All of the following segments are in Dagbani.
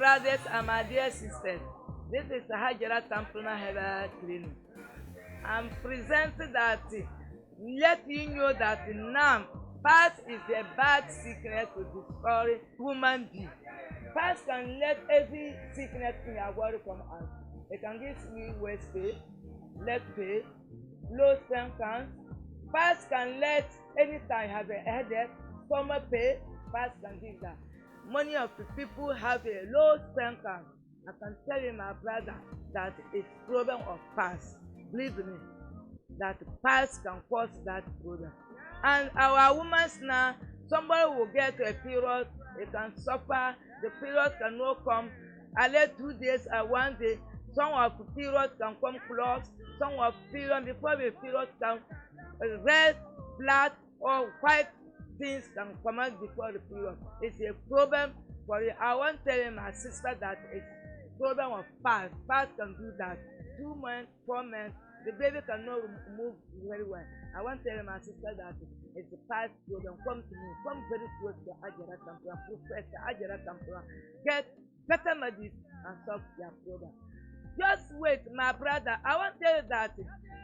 brothers and my dear sisters. This is Hajara Tampuna Herbal Clinic. I'm presenting that let you know that now past is a bad sickness to destroy human being. Past can let every sickness in your body come out. It can give you waist pain, leg pain, low sperm count. Past can let anytime you have a headache, stomach pain, past can give that. Many of the people have a low sperm count. I can tell you, my brother, that it's problem of past. Believe me, that past can cause that problem. And our women now, somebody will get a period, they can suffer, the period cannot come. I let 2 days or 1 day. Some of the period can come close, some of period before the period come, red, black, or white things can come out before the period. It's a problem for you. I want to tell my sister that it's problem of past. Past can do that. 2 months, 4 months, the baby cannot move very well. I want to tell my sister that it's a past problem. Come to me. Come very close to Ajara Tampura, Professor Ajara Tampura. Get better medicine and solve your problem. Just wait, my brother. I want to tell you that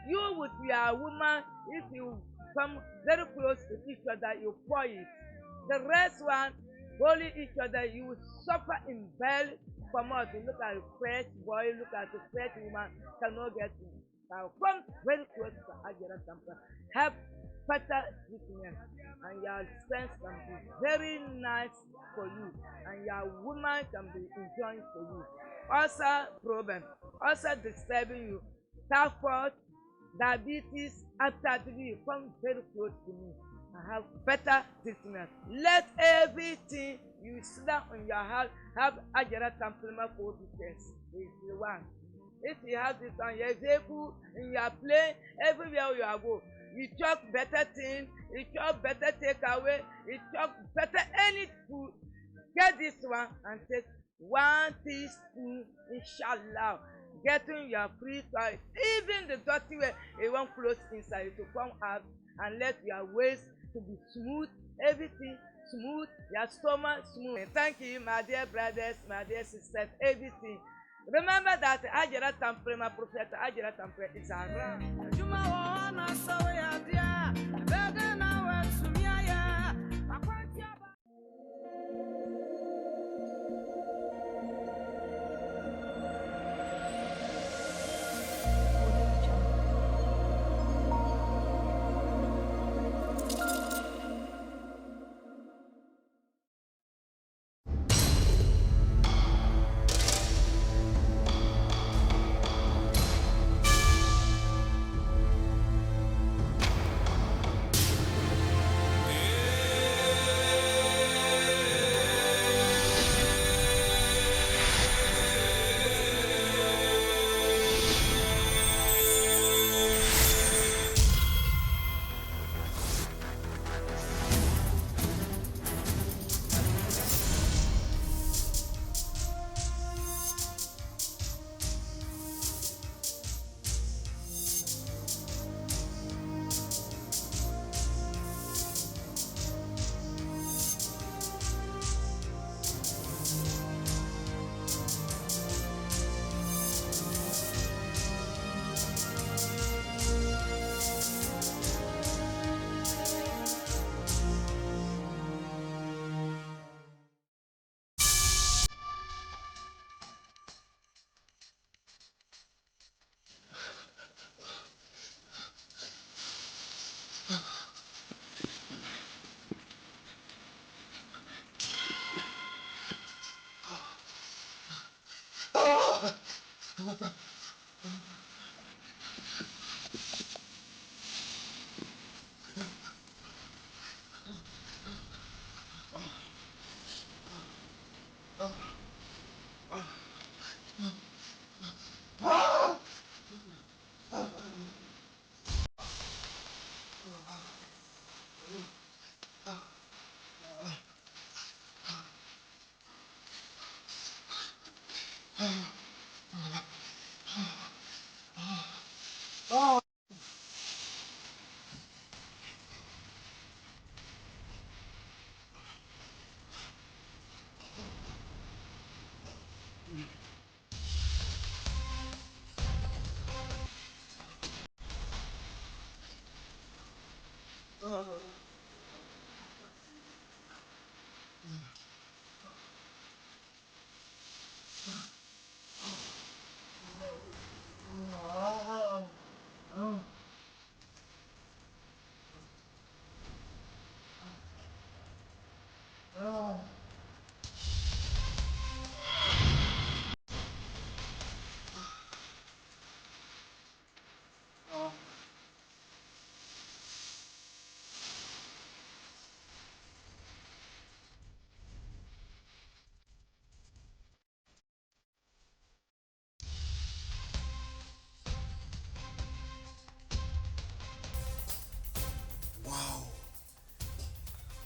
you with your woman, if you come very close to each other, you pour it. The rest one, holding each other, you will suffer in bed. Come out, you look at a fresh boy, look at a fresh woman, cannot get in. Now come very close to Ajara Tampura. Have better treatment, and your sense can be very nice for you, and your woman can be enjoying for you. Also problem, also disturbing you, typhoid, diabetes, after you come very close to me. I have better treatment. Let everything you sit down on your house have Ajara Tampura for test. Is the one. If you have this on your vehicle, in your plane, everywhere you are go, you talk better thing, you talk better takeaway, you talk better any food. Get this one and take 1 teaspoon, inshallah. Getting your free toilet, even the dirty way, it won't close inside. It will come out and let your waist to be smooth, everything smooth, your stomach smooth. Thank you, my dear brothers, my dear sisters, everything. Remember that Ajara Tampere, my prophet Ajara Tampere is around. Adwuma wɔ hɔ na sɛ woyɛ adeɛ a ɛbɛyɛ na woatumi ayɛ akwanti aba. Audio Jungle.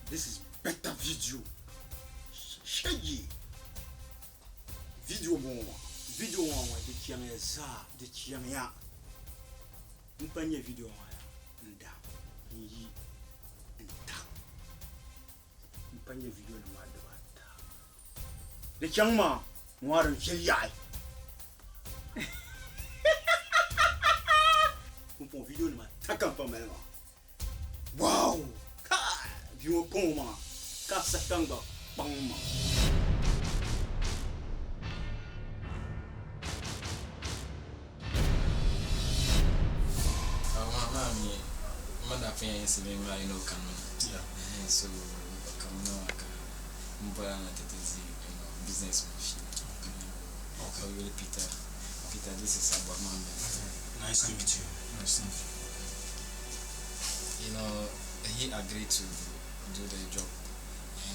This is better video. Shege. Video ŋɔ maa, video ŋɔ maa di chaŋya zaa, di chaŋya. N pa nya video maa ya, n da, n yi, n ta. N pa nya video nim maa dibaata. Di chaŋ maa, ŋɔ din viɛli yaɣi. Pumpɔŋɔ video nim ata ka n pa mali maa. Wow! Kai! Bia ŋɔ kpaŋ o maŋa ka Satan gba kpaŋ o maŋa. So kamina maa ka n bɔla na ti ti zi business ŋɔ shee. Ka o yuli Peter. Peter, this is Abba Mohammed. Nice to meet you. Nice to meet you. You know, he agreed to do the job.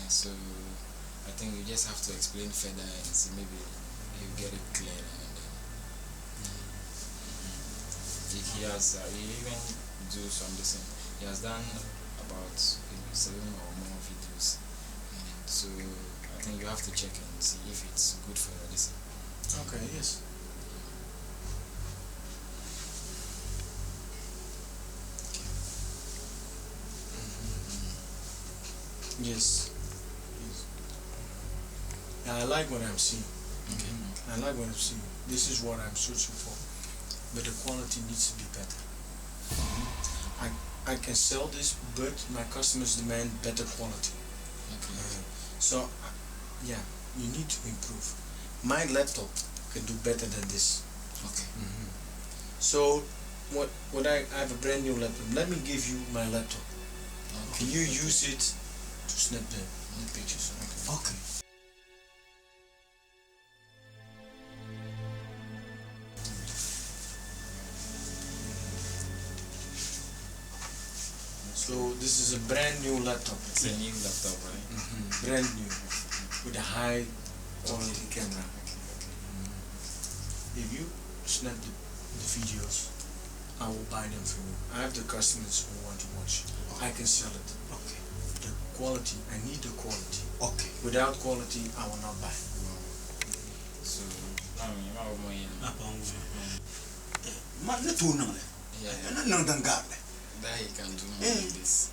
So I think you just have to explain further and see maybe you get it clear. And then he has he even do some this thing. He has done about 7 or more videos. And so I think you have to check and see if it's good for your this. Okay, yes. Mm-hmm. Yes. Yes. Yeah, I like what I'm seeing. Okay. I like what I'm seeing. This is what I'm searching for. But the quality needs to be better. Mm-hmm. I can sell this, but my customers demand better quality. Okay. So, yeah, you need to improve. My laptop can do better than this. Okay. Mm-hmm. So, what I have a brand new laptop. Let me give you my laptop. Okay. Can you use it to snap the pictures? Okay. So this is a brand new laptop. It's a new laptop, right? Mm-hmm. Brand new, with a high quality camera. Okay, okay. Mm-hmm. If you snap the videos, I will buy them for you. I have the customers who want to watch. Okay. I can sell it. Okay. The quality, I need the quality. Okay. Without quality, I will not buy. Wow. So, That he can do more than this.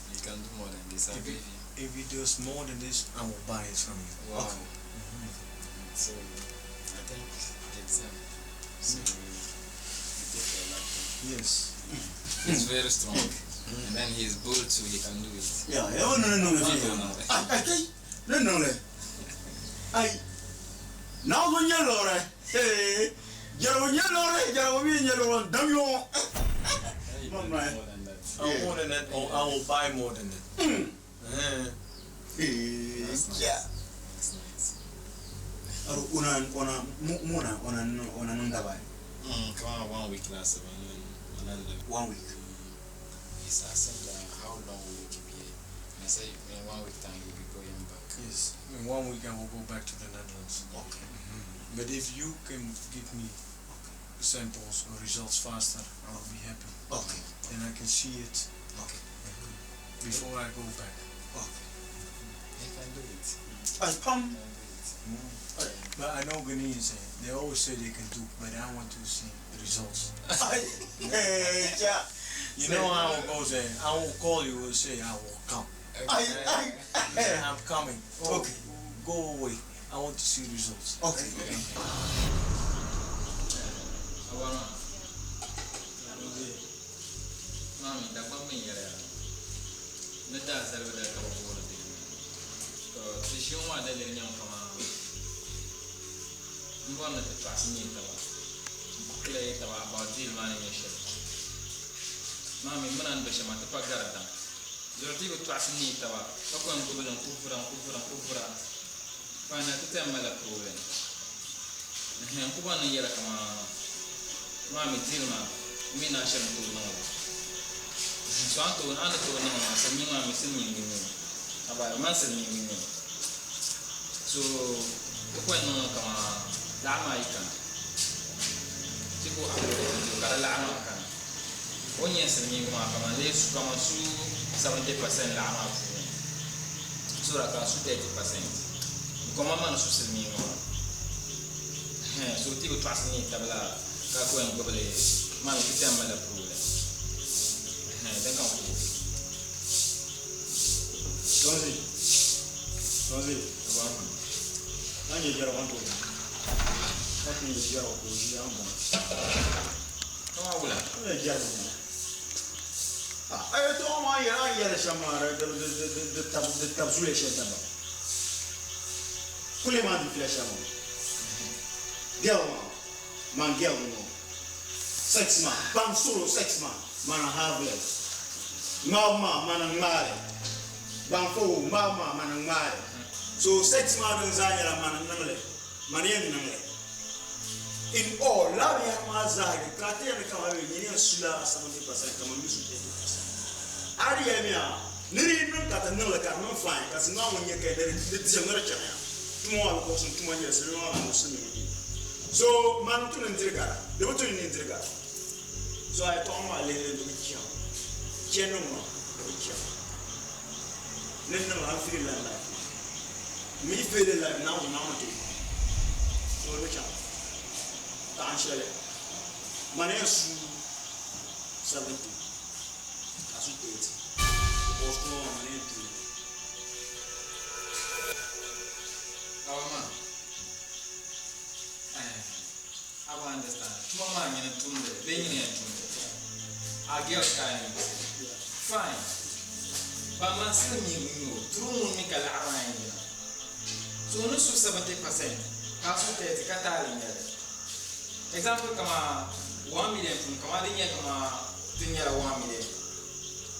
He can do more than this. I believe you. If he does more than this, I will buy it from you. Wow. Okay. So, I think it's him. So, you take your laptop. Yes. He's very strong. And then he's bold too, he can do it. Yeah, no, no, no, no. No, no, no. I. Now when you're hey, you're more than that. More than that, or I will buy more than that. That's nice. Yeah. That's nice. Come on, 1 week last. 1 week. He's asking how long will you be here? And I say in 1 week time you'll be going back. Yes, in 1 week I will go back to the Netherlands. Okay. Mm-hmm. But if you can give me samples or results faster, I will be happy. Okay. Then I can see it. Okay. Before I go back. Okay. He can do it. I come. He can do it. Mm. But I know Ghanaians, they always say they can do, but I want to see the results. Yeah. You know how it goes. I will call you and say I will come. Okay. I'm coming. Oh, Okay. Go away. I want to see results. Okay. Mami, muna ni bishama ti pa gari daŋ. Zuɣu ti bi tɔɣisi ni taba ka kɔŋ gbubili n kuvura n kuvura n kuvura. Fine, ti tɛm mala problem. N ku bɔri ni yɛla kama mami deal maa mi na shɛli n tooi niŋ o. So a ni tooi niŋ maa silimiin maa mi silimiingi n nyɛ o. Aba man silimiingi n nyɛ o. So ti kɔŋ niŋ kama laɣa maa yi kana. Ti ku upload video ka di laɣa maa kana. O nyɛ silimiingi maa kama lee su kama su 70% laɣa maa puuni so that ka n su 30% because man maa ni su silimiinga maa Ɛhɛn so ti bi tɔɣisi neei taba la ka ku yɛn gbubi li maa mi ti ti yɛn malila problem Ɛhɛn din ka n ku Tonzi, Tonzi, a nyɛ jɛrigu n tooi ka ku nyɛ jɛrigu ka o ʒiya n bɔŋɔ. Kaman wula? A nyɛ jɛrigu ŋɔ. A yɛltɔɣa maa yɛli a ni yɛli shɛm maa di tab zuliya shɛli dabam. Kuli maa di fila shɛm ŋɔ. Girl maa, man girl ŋɔ. Sex maa, ban solo sex maa, man n have li. Ŋmabu maa, man n ŋmaali. Ban fo ŋmabu maa, man n ŋmaali. So sex maa din zaa nyɛla man n niŋ li, man yɛn niŋ li. In all, lala binyɛhiri maa zaa di ka ti yɛli ni kaman bɛ nyini yɛn su la 70% ka man mi su 30%. A di yɛlimiya ni di yi niŋ ka ti niŋ li ka di niŋ fine ka zinmaa ŋun nyɛ ka ni di diɛm ni di chaŋya tuma maa bi kuɣusi n tuma n-nyɛli silimiin maa maa silimiin n-nyɛ so man n tu ni n diri gara di bi tu ni ni n diri gara so a yɛltɔɣa maa lihiri di bi chaŋ chɛndi ŋɔ di bi chaŋ ni niŋ a ni feeli la life maa mi yi feeli life Naawuni Naawuni ti so di bi chaŋ taɣin shɛli man yɛn su 70 ka su 30 because tuma maa man yɛn tuuli. Awa maa eh a bi understand tuma maa nyini tumdi bee nyini yɛn tumdi a girls ka a yɛn yiɣisi fine ban man silimiingi n-nyɛ o true ŋun mi ka laɣiri maa yɛn yina so o ni su 70% ka a su 30 ka taali n-nyɛ li example kaman 1 million puuni kaman di nyɛ kaman ti nyɛla 1 million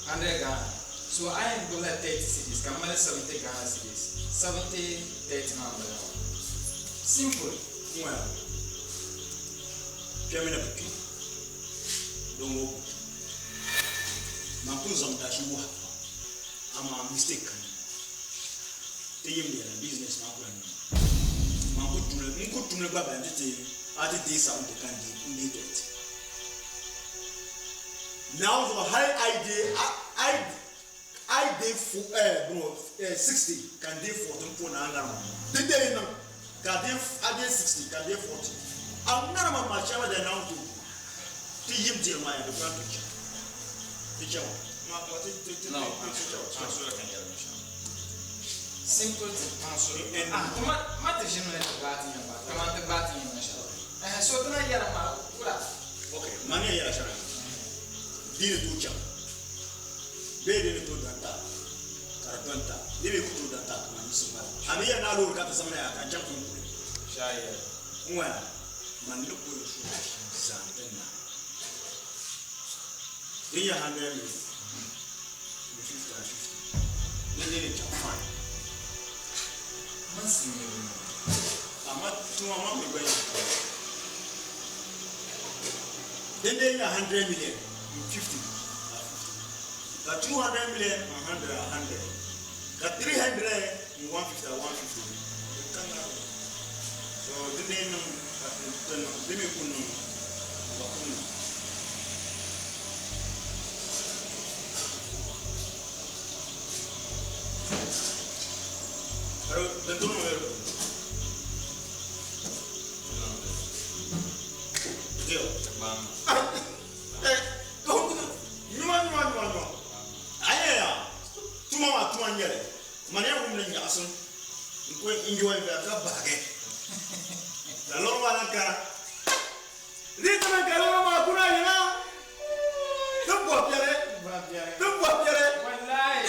100 Ghana so a yɛn gbubila 30 cedis ka mali 70 Ghana cedis 70 30 maa m-bala maa simple. Ŋɔya kpɛmi na bi kpi din ŋɔ ku man pun zaŋ dashi wuhi pam amaa mistake kani ti yim yɛla business maa kula niŋ man ku tumli n ku tumli gba bala nti ti a ti deei 70 ka n deei 30 Naawuni zuɣu hali a yi deei a yi a yi deei fo eh bɔŋɔ eh 60 ka n deei 40 m po ni a ŋarima di deei niŋ ka a deei a deei 60 ka n deei 40 a ŋarima maa shɛŋa dali Naawuni tooi ti yim diri maa ya di kuli ti chaŋ ti chaŋ ma ma ti ti ti No, ti ti chaŋ I'm sorry, I can't hear you. Simple thing, I'm sorry. Ah, ma ma ti ʒini ni ti gbaai ti yɛn ba, kaman ti gbaai ti yɛn na shɛli. Eh, so ti na yɛri ma wula. Ok, mani yɛn yɛla shɛŋa di ni tooi chaŋ bee di ni tooi dɔnta ka di dɔnta di mi ku tooi dɔnta kaman yiɣisi ŋmala a mi yɛn naa loori ka ti zaŋ na yaa ka n chaŋ ti ni kuli Shayɛli. N ŋɔya man ni kuli su zaŋ ti na din nyɛ 100 million ni 50 and 50 ni di ni chaŋ fine. Man si mi ni. Amma tuma man mi gba yɛn Din dee nyɛ 100 million n 50 a 50 ka 200 million n 100 a 100 ka 300 n 150 a 150 di ka ŋaribu so din dee niŋ ka ti niŋ di mi ku niŋ gba ku niŋ. Ka din ti niŋ Nyuma nyuma nyuma nyuma a yɛn tuma maa tuma n nyɛli mani yɛn wumdi nyaɣasim n ku enjoy bɛ ka bahagi ka lɔri maa lan kana di timi ka lɔri maa kuna yina ti bɔbi biɛri ti bɔbi biɛri Wallahi.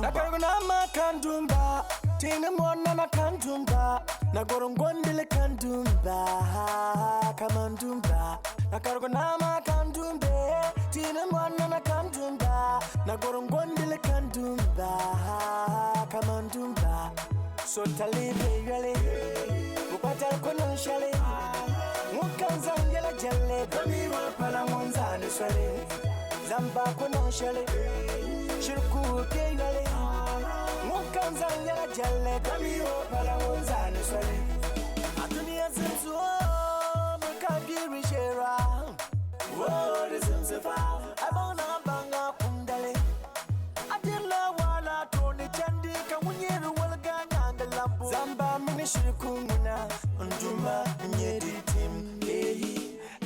Nakargunama kandumba, tinamona kandumba, nagorongondile kandumba, kamandumba. Nakargunama kandumbe, tinamona kandumba, nagorongondile kandumba, kamandumba. So talibe yale, jalli Domi ŋɔ pala ŋun zaani soli Zamba ku niŋ shɛli Shiri ku kpe yoli Ŋun kam zaŋ yɛla jalli Domi ŋɔ pala ŋun zaani soli A dunia zimsi o mi ka gbiri shɛra O di zimsi fa A baŋ na baŋ a kumdali A dirila wahala tooni chandi ka ŋun nyeri waliga nyaanga lambu Zamba mini shiriku ŋuna n duma n-nyɛ di tim eyi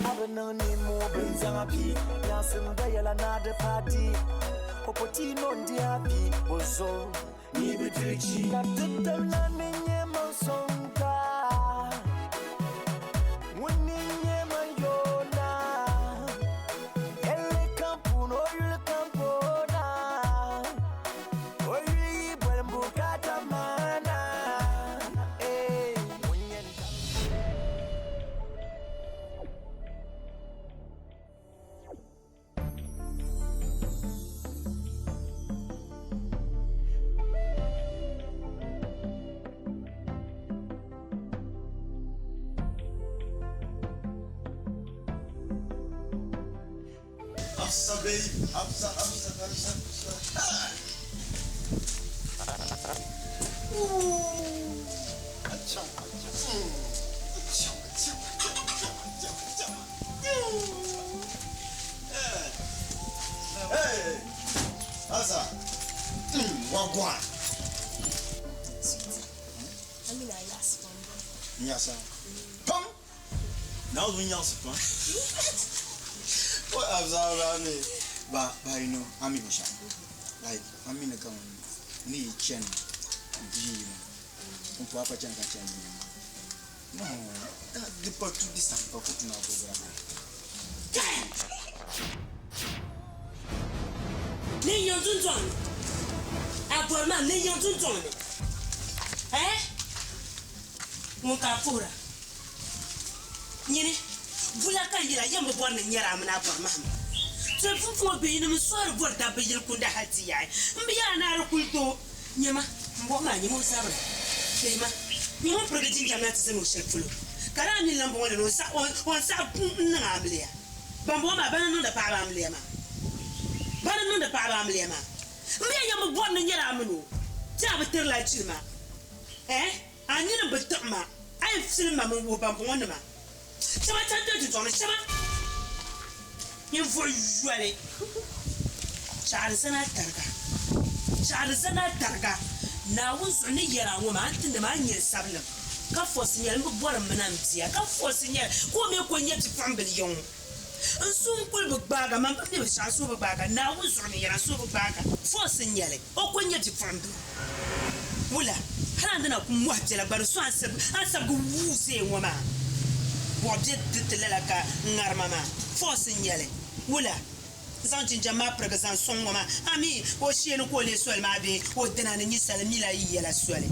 A bi niŋ nimmoo bin zaŋ a pii Nyaɣisim gba yɛla naa di paati Opotino n-di a pii o zuɣu ni bi diri chi Ka ti tabila ni nyɛ maŋ sɔŋ ka Ŋuni n-nyɛ man yoona Yɛlli kam puuni o yuli kam boona O yuli yi boli m bukaata maana Ee, ŋun nyɛ n Hafsa baby, Hafsa, Hafsa, Hafsa, Hafsa. Ooh. Achoo, achoo. Achoo, achoo, achoo, achoo, achoo. Hey. Hafsa. Wagwan. Sweetie, Amina yaɣisi pam bɔ. Nyasa. Pam. Now we yaɣisi pam. What Hafsa me? But you know, I'm even shy. Like I'm in the gun. Ni chen di. Un po apa chen ka chen di. No, that the part to this time pa kutu na program. Ni yan dundɔŋ ni. A bɔri maa ni yan dundɔŋ ni. Eh? Ŋun ka a puhira. Nyini, bula ka n yɛra yɛm bi bɔri ni n nyɛri a mini a bɔri mahim. Ti pumpɔŋɔ bɛ yinim n sɔhiri bɔri dabba yili kunda hal ti yaɣi. M bi yɛra ni a di kuli tooi nyɛ ma. M bɔhi maa nyɛ ma o zabiri. Lihima, nyɛ ŋun pirigi jinjam na ti zani o shɛli polo. Ka daa mi lan bɔŋɔ li ni o ni saɣi n-niŋ amiliya. Bambɔŋɔ maa bana n-niŋdi paɣiba amiliya maa. Bana n-niŋdi paɣiba amiliya maa. M mi a yɛm bi bɔri ni n nyɛla a mini o. Ti a bi tirila jilima. Eh? A nini bi tiɣi ma. A yɛn filim ma mini wuhi bambɔŋɔnima. Shɛba chani ti dundɔŋ ni shɛba ninvuɣ yoli. Chaɣiri zani a tariga. Chaɣiri zani a tariga. Naawuni zuɣu ni yɛri a ŋɔ maa, a ni ti nim a ni nyɛ sabilim, ka fɔsi nyɛli m bi bɔri m mini a m bia, ka fɔsi nyɛli ka o mi ko n-nyɛ bipuɣimbila ya ŋɔ. N suhu n-kuli bi gbaaga, man bi mi binshɛɣu, n suhu bi gbaaga. Naawuni zuɣu ni yɛra, n suhu bi gbaaga. Fɔsi n-nyɛli o ko n-nyɛ bipuɣimbila. Wula? Hal a ni na ku mɔhi biɛla gba di so a ni sabigi wuui zaya ŋɔ maa. Buɣa be di ti lala ka ŋarima maa. Fɔsi n-nyɛli. Wula? Zaŋ jinjam maa pirigi zaŋ sɔŋ ŋɔ maa. A mi o shee ni ka o leei soli maa bee o dina ni nyisali mi la yi yɛla soli.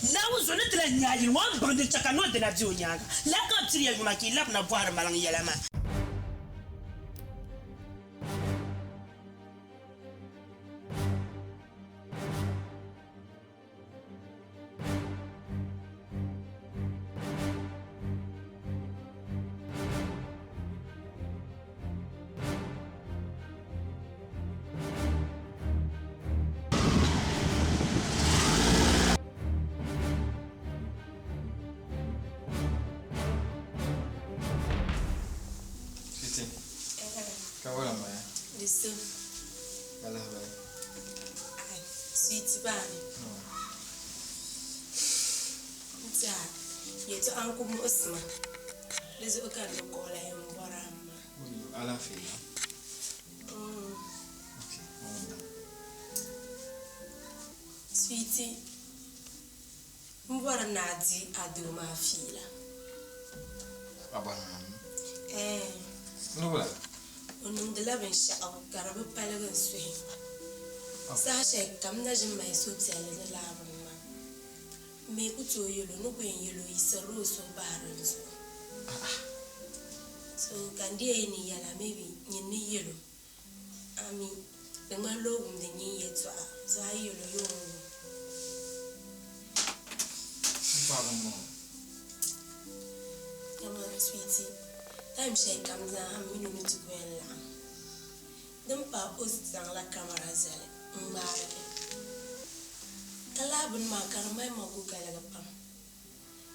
Naawuni zuɣu ni ti lahi nya a yili ŋɔ, a ni baŋ din chɛ ka ni o dina be o nyaaŋa. Lala ka bɛ piri ya yuma ka yi labina bɔhiri maliŋ yɛla maa. Sweetie, ka wala mbaya? Di so. Ka lahabali. Ai, sweetie baa ni. N tiɛha yɛltɔɣa n-ku muɣisi ma. Di zuɣu ka n di kɔɣila yɛn bɔri a ma. Alaafee ya? Okay, ma wumda. Sweetie, m bɔri ni a di a doo maa fiila. A bɔri ma? Ɛɛn. Ni wula? O niŋdila binshɛɣu ka di bi paligi n suhi. Saha shɛli kam na ʒini mali suhupiɛlli ni laa bini maa. M mi ku tooi yɛl o ni ku yɛn yɛl o yiɣisirila o suhu bahiri n zuɣu. So ka n deei ni yɛla maybe nyin ni yɛl o. Ami di ŋmanila o wumdi nyin yɛltɔɣa so a yi yɛl o ya o ni wum. N paɣaba m-bɔŋɔ. Dama sweetie, time shɛli kam zaa ha m mini o ni ti ku yɛn laɣim. Din pahi o zaŋla camera zali n-ŋmaari li. Ka lala bini maa ka di mali ma ku galigi pam.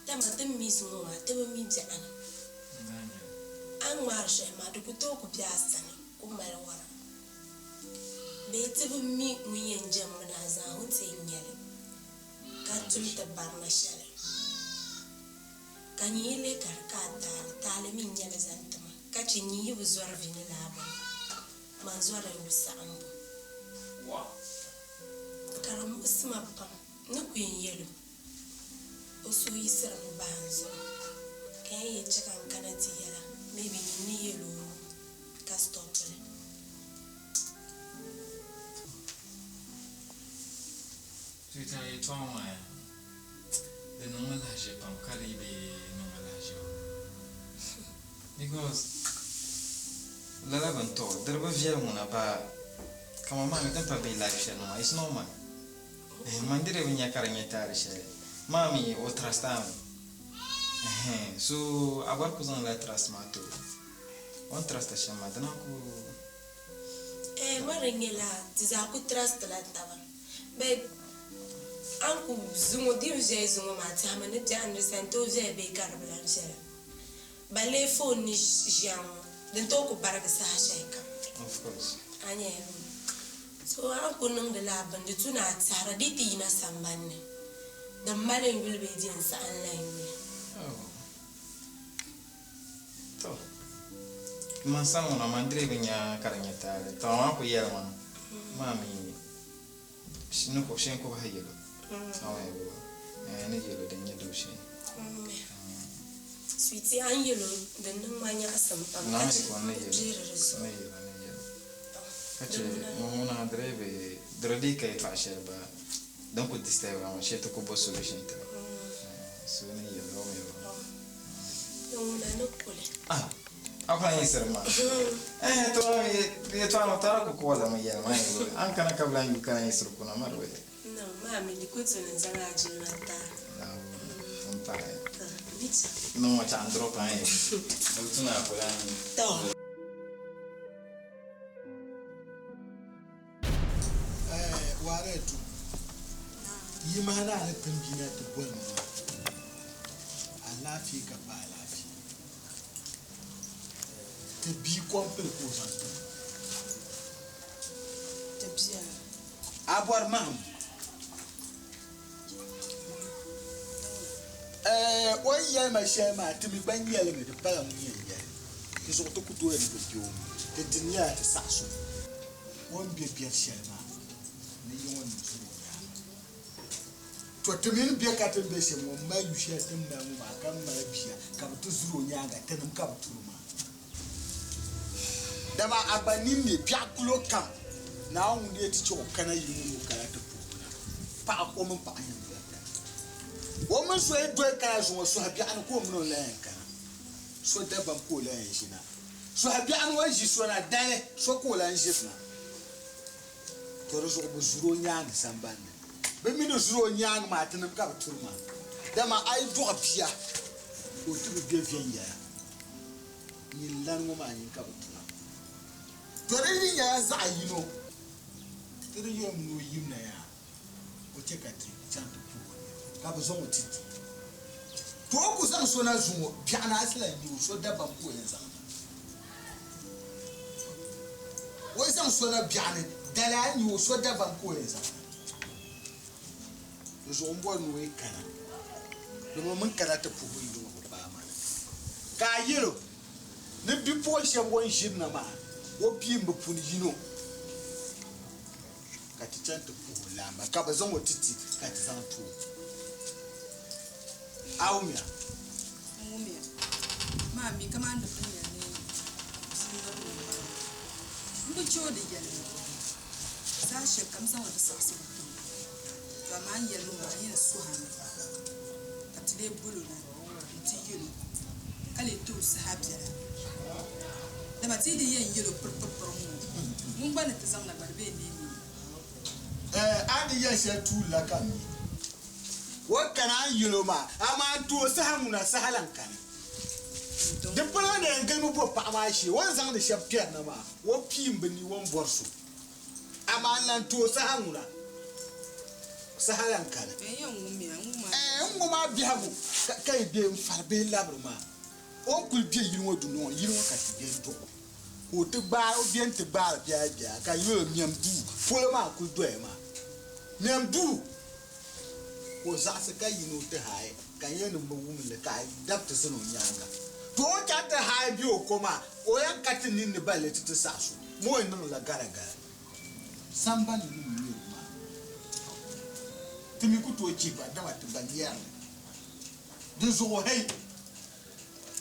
Dama ti ni mi zuŋɔ maa ti bi mi biɛɣuni. A ni ŋmaari shɛli maa di ku tooi ku be a sani ku mali wara. Bee ti bi mi ŋun yɛn jɛmmi ni a zaŋ o ti yɛn nya li ka tum ti barina shɛli. Ka nyin yi lihi ka di ka a taali, taali mi n-nyɛ li zaŋ ti ma, ka chɛ nyin yi bi zɔri vi ni lala bini, man zɔrila yu saɣimbu. Ka di muɣisi ma pam ni ku yɛn yɛl o, o suhu yiɣisirimi bahi n zuɣu, ka yɛn yɛn chɛ ka n kana ti yɛl a, maybe nyin ni yɛl o ka stop li. Sweetheart, yɛtɔɣa maa ya, di niŋ ma lahiʒe pam ka di yi bi niŋ ma lahiʒe o. Because lala bini tɔ di di bi viɛli ŋuna ba kaman maa mi din pa be life shɛli ni maa it's normal. Ɛhɛn man di di bi nya ka di nyɛ taali shɛli maa mi o trust a mi ɛhɛn so a gba ku zaŋ la trust maa ti o o ni trust a shɛm maa dina ku. Ɛɛh ma di nyɛla ti zaa ku trust la taba but a ni ku zuŋɔ din viɛli zuŋɔ maa tɛhimi ni biɛɣu ni di sani tooi viɛli bee ka di bi lan viɛla. Balee phone ni ʒiya ŋɔ din tooi ku barigi saha shɛli kam. Of course. A nyɛla bɛ so a ni ku niŋdi lala bini di tu ni a tɛhira di yi ti yina sambani ni din mali n yuli bee di yɛn saɣim la n yuli. Oh. To, man sani ŋuna man diri bi nya ka di nyɛ taali. To amaa ku yɛli ma maa mi ni ku shee n-ku bahi yɛlo. Amaa yɛligu eh, ni yɛlo din nyɛ dooshee. Sweetie, a ni yɛlo din niŋ ma nyaɣisim pam ka Naai che ko n ni yɛlo, deeri di zuɣu. ni yɛlo, ni yɛlo. Ka che ŋun ŋuna diri bi diri dii ka yɛtɔɣa shɛli ba din ku disturb a maa shee ti ku bo solution ti ba. So ni yɛlo o mi ba. Ni ŋuna ni kuli. Ah, a ku lahi yiɣisiri ma. Eh, to yɛtɔɣa ŋɔ tara ku kɔɔla mi yɛli ma yɛli a ni kana ka bi lahi yu kana yiɣisiri kuna ma di bi. No, maa mi di ku tu ni zaŋ a jilima ti a. N paɣi. Di chaŋ. Niŋ ma chaɣ n drop a yɛli. Di bi tu ni a ku lahi. Tɔ. Eh, waara tu. Yi mahi ni a ni tim bia na ti boli ma maa, alaafee ka pa alaafee. Ti bia kɔmpili ka o zaŋ ti ma. Ti bia? A bɔri mahim? Eh, o ni yɛli ma shɛli maa, ti mi gba nyɛli mi, di pala ŋun yɛn yɛli. Di zuɣu ti ku tooi ni bi be o mi. Ti dini nyɛla ti saɣis o. O ni be biɛri shɛli maa ni yi ŋɔ niŋ zuri o nyaaŋa. Tɔ! Ti mi ni be ka ti ni be shɛm ŋɔ, m mali yu shɛli ti ni mali ŋɔ maa ka m mali bia ka bɛ ti zuri o nyaaŋa, tinim ka bɛ turi maa. Dama a gba nini ne biɛɣu kulo kam, Naawuni ŋun lee ti chɛ o kana yi ŋɔ ni o kana ti puhi o na. Paɣa o mini paɣa yɛn doli kana. O mini so yi doli kana zuŋɔ, sɔhi biɛɣu ni ka o mini o lan yɛn kana. So dabam ka o lan yɛn ʒi na. Sɔhi biɛɣu ni o yi ʒi so na dali, so ka o lan ʒiri na. To di zuɣu bɛ zuri o nyaaŋa sambani ni. Bɛ mi ni zuri o nyaaŋa maa, tinim ka bɛ turi maa. Dama a yi dɔɣi bia ka o ti bi be viɛnyɛla, nyin lani ŋɔ maa nyin ka bɛ tura. To di yi nyɛla zaɣ yino, ti di yɛm ni o yim na yaa, o chɛ ka ti chaŋ ti puhi o niriba, ka bɛ zaŋ o ti ti. To o ku zaŋ so na zuŋɔ, biɛɣuni a ti lan nya o, so dabam ka o yɛn zaŋ na. O yi zaŋ so na biɛɣuni, dali a ni nya o, so dabam ka o yɛn zaŋ na. Di zuɣu m-bɔri ni o yi kana, dama o mini kana ti puhi o yili ŋɔ bi paai ma ni. Ka a yɛl o ni bipuɣin shɛb o ni ʒiri na maa, o bia m-bi puni yino, ka ti chaŋ ti puhi o laamba, ka bɛ zaŋ o ti ti, ka ti zaŋ ti o. A wumya? N wumya. Maa mi kaman di pun yɛli ni bia n-ŋari o m-bala ŋɔ. M bi chɛ o di yɛlli saha shɛli kam zaŋ li di saɣisigu ti o. To amaa n yɛlimi maa, n yɛn suhi a mi ka ti lee bol o na nti yɛl o, ka lee ti o saha biɛla. Dama ti yi di yɛn yɛl o piripiripiri ŋ-ŋɔ, ŋun gba ni ti zaŋ na gba di bee n-neei mi. Ɛɛ, a ni yɛli shɛli tuuli la ka m mi. O kana n yɛl o maa, amaa n ti o saha ŋuna saha lan kani. Di polo ni yɛn gilimi bo paɣa maa shee, o ni zaŋdi shɛba kpɛri na maa, o piim bɛ ni o ni bɔri so. Amaa n lan ti o saha ŋuna, saha lan kani. Ɛɛn, n ŋɔ maa biɛhigu ka yi be n-fari bihi labiri maa, o ni kuli be yili ŋɔ dundoŋ ni, yili ŋɔ ka ti be n-dɔɣ o, ka o ti gbaai, o be nti gbaari biɛla biɛla, ka yɛl o mɛm duu, polo maa n-kuli doya maa, mɛm duu! Ka o zaɣisi ka yi ni o ti haai, ka n yɛli ni m bi wum li, ka a dab ti zani o nyaaŋa. To o ni chaŋ ti haai be o ko maa, o yɛn ka ti nini ni balli ti ti saɣis o, ma o yɛn niŋdila garagara. Sambani ni ŋmɛbu maa, ti mi ku tooi chihi ba, dama ti ba yɛri li. Di zuɣu hei!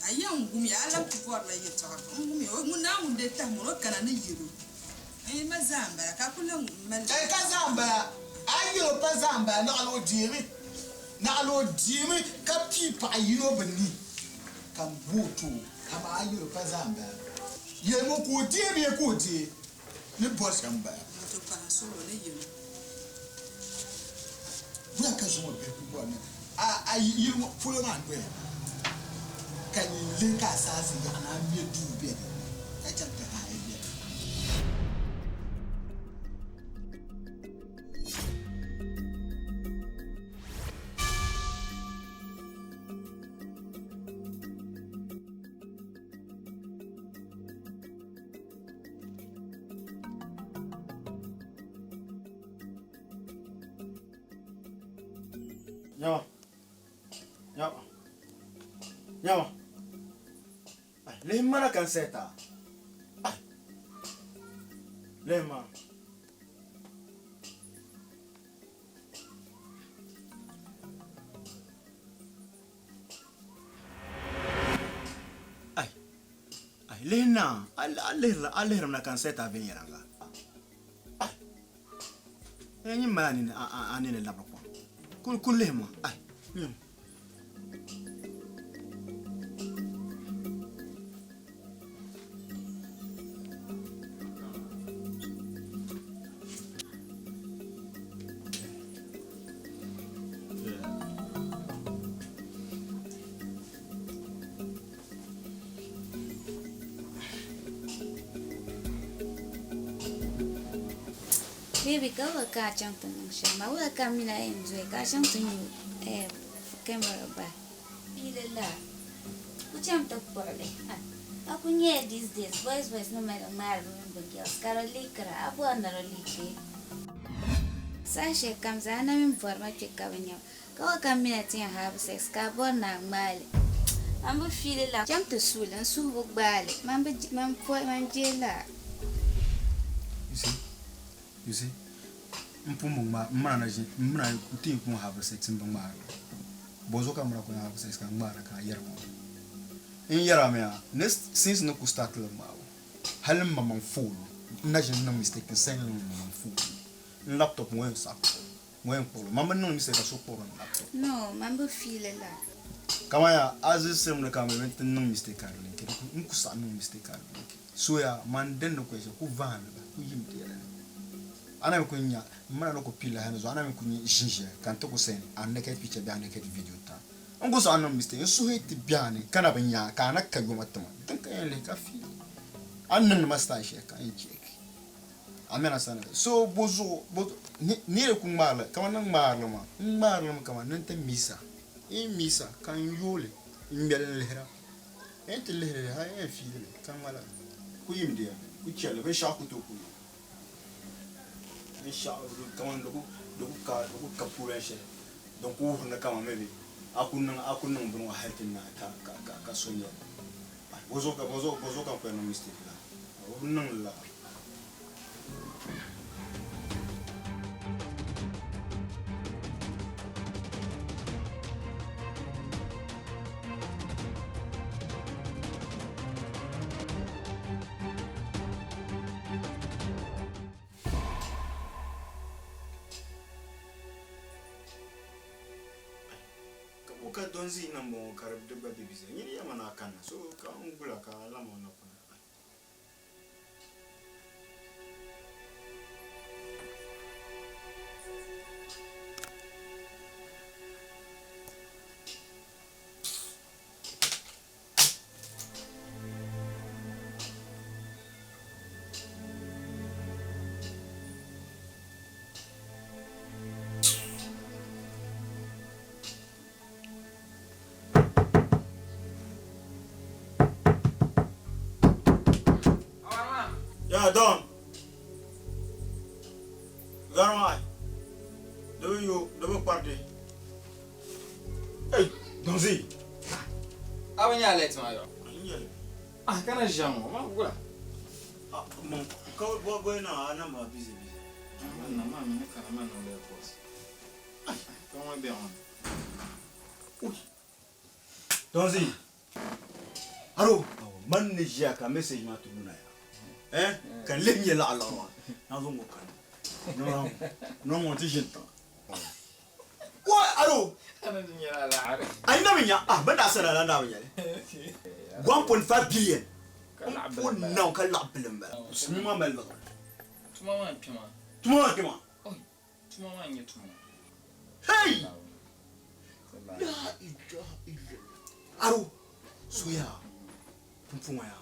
A yɛn wumiya, a lahi ti bɔrila yɛtɔɣa, n wumiya, o ŋun Naawuni dee tahi mɔri o kana ni yɛl o, Ɛɛn, ma zaa m-bala, ka a kul lan mali. Ɛɛn, ka zaa m-bala, a yi yɛl o pa zaa m-bala, naɣila o deemi, naɣila o deemi ka pii paɣ yino bɛ ni, ka m bo o ti o, amaa a yi yɛl o pa zaa m-bala, yɛlim o ka o deei bee ka o deei ni bɔri shɛm m-bala. Wato paɣa suhuri o ni yɛl o. Bula ka zuŋɔ bihi ku bɔri ni a yi yili ŋɔ polo maa n-doya maa, ka nyin lihi ka a saɣisi yaɣi ni a me duu be di ni ka chaŋ ti haai be di ni. Nyawa. Nyawa. Nyawa. Ai, lihi mana ka n sɛta. Ai. Lihi ma. Ai. Ai, lihi na. A lihirila, a lihirimi na ka n sɛta viɛnyɛliŋga. Ai. Nyin mali a nini labiri kom. Kul lihi ma. Ai. Nyin. Baby ka wula ka a chaŋ ti niŋ shɛm maa? Wula ka m mini a yɛn dɔya ka a chaŋ ti nyu kamara bahi? Piili la ku chaŋ ti kpuɣi li. A ku nyaya these days boys boys ni mali ŋmaari bɛ mini bɛ girls ka di liikira a bɔri ni di liiki. Saha shɛli kam zaa a na mini bɔri ma kpe ka bɛ nya ba. Ka wula ka m mini a ti yɛn have sex ka a bɔri ni a ŋmaai li? Man bi fiili la. Chaŋ ti suui li, n suhu bi gbaai li. Man bi, man pɔi, man je la. You see, you see, m pun bi ŋmaai, m mini a na ʒi, m mini a n ti yɛn pun have sex m bi ŋmaari li. Bɔzuɣu ka m mini a ku yɛn have sex ka n ŋmaari ka a yɛri ma? N yɛri a mi a, next, since ni ku start li ŋmaabu, hali m maŋmaŋ phone, n na ʒi n niŋ mistake n send li m maŋmaŋ phone ni, n laptop ŋɔ yɛn saɣi kpuɣi. Ŋɔ yɛn kpuɣili. Man bi niŋ mistake ka so kpuɣiri n laptop. No, man bi fiili la. Kaman ya, a zilisirim ni ka mi ti niŋ mistake ka di linki, di ku, n ku saɣi niŋ mistake ka di linki. So ya, man din ni ku yɛli shɛli, ku vahim li ba, ku yim di yɛla ni. A na mi ku nya, m mini a ni ku pili la hali ni zuɣu, a na mi ku nya ʒinʒiya ka n ti ku send a naked picture bee a naked video ti a. N ku saɣi niŋ mistake, n suhu yi ti be a ni ka na bi nya a, ka a na ka yoma ti ma, din ka yɛn lihi ka fiili. A ni niŋdi ma style shɛli ka n check. A mɛna sani so bo zuɣu bo niri ku ŋmaarili kamani ni ŋmaarili maa n ŋmaarili mi kamani ni n ti misa n yi misa ka n yooli n ŋmɛli n lihira n yi ti lihiri hali n yɛn fiili li ka ŋmala ku yimdiya ku chɛli binshaɣu ku tooi ku niŋ binshaɣu kamani di ku ka problem shɛli din ku wuhiri ni kamani maybe a ku niŋ a ku niŋ bini ŋɔ hali ti naai ka so nyɛli bozuɣu ka n ku yɛn niŋ mistake la o bi niŋ li la. Ka bo ka Donzee niŋ bɔŋɔ ka di gba be bizi? Nyini yɛma ni a kanna, so ka n gula ka a lama na kuna. Gari maa di bi yo di bi kpariti. Ei Donzi. A bi nya alert maa yɔ? N nyɛli. Ah ka na ʒiya ŋɔ maa gula. Ah man ka bɔ bɔ na a na ma busy busy. Man na maa mi ni kana man niŋ airport. Ka ŋɔ bɛ ŋɔ. Ui. Donzi. Aro man ni ʒiya ka message maa ti luna ya. Eh ka n lihi nyɛ laɣa liɣiri maa. Na zaŋ ŋɔ kani. Nɔŋ ŋɔ ti ʒini tiŋa. Wai aro. A yi na bi nya ah bɛ daa sani la daa bi nyɛli. 1.5 billion. O naw ka laɣa bilim bala. Sumi maa mali liɣiri. Tuma maa n kpɛma. Tuma maa kpɛma. Tuma maa n nyɛ tuma. Hey! La ilaha illallah. Aro so ya pumpɔŋɔ ya.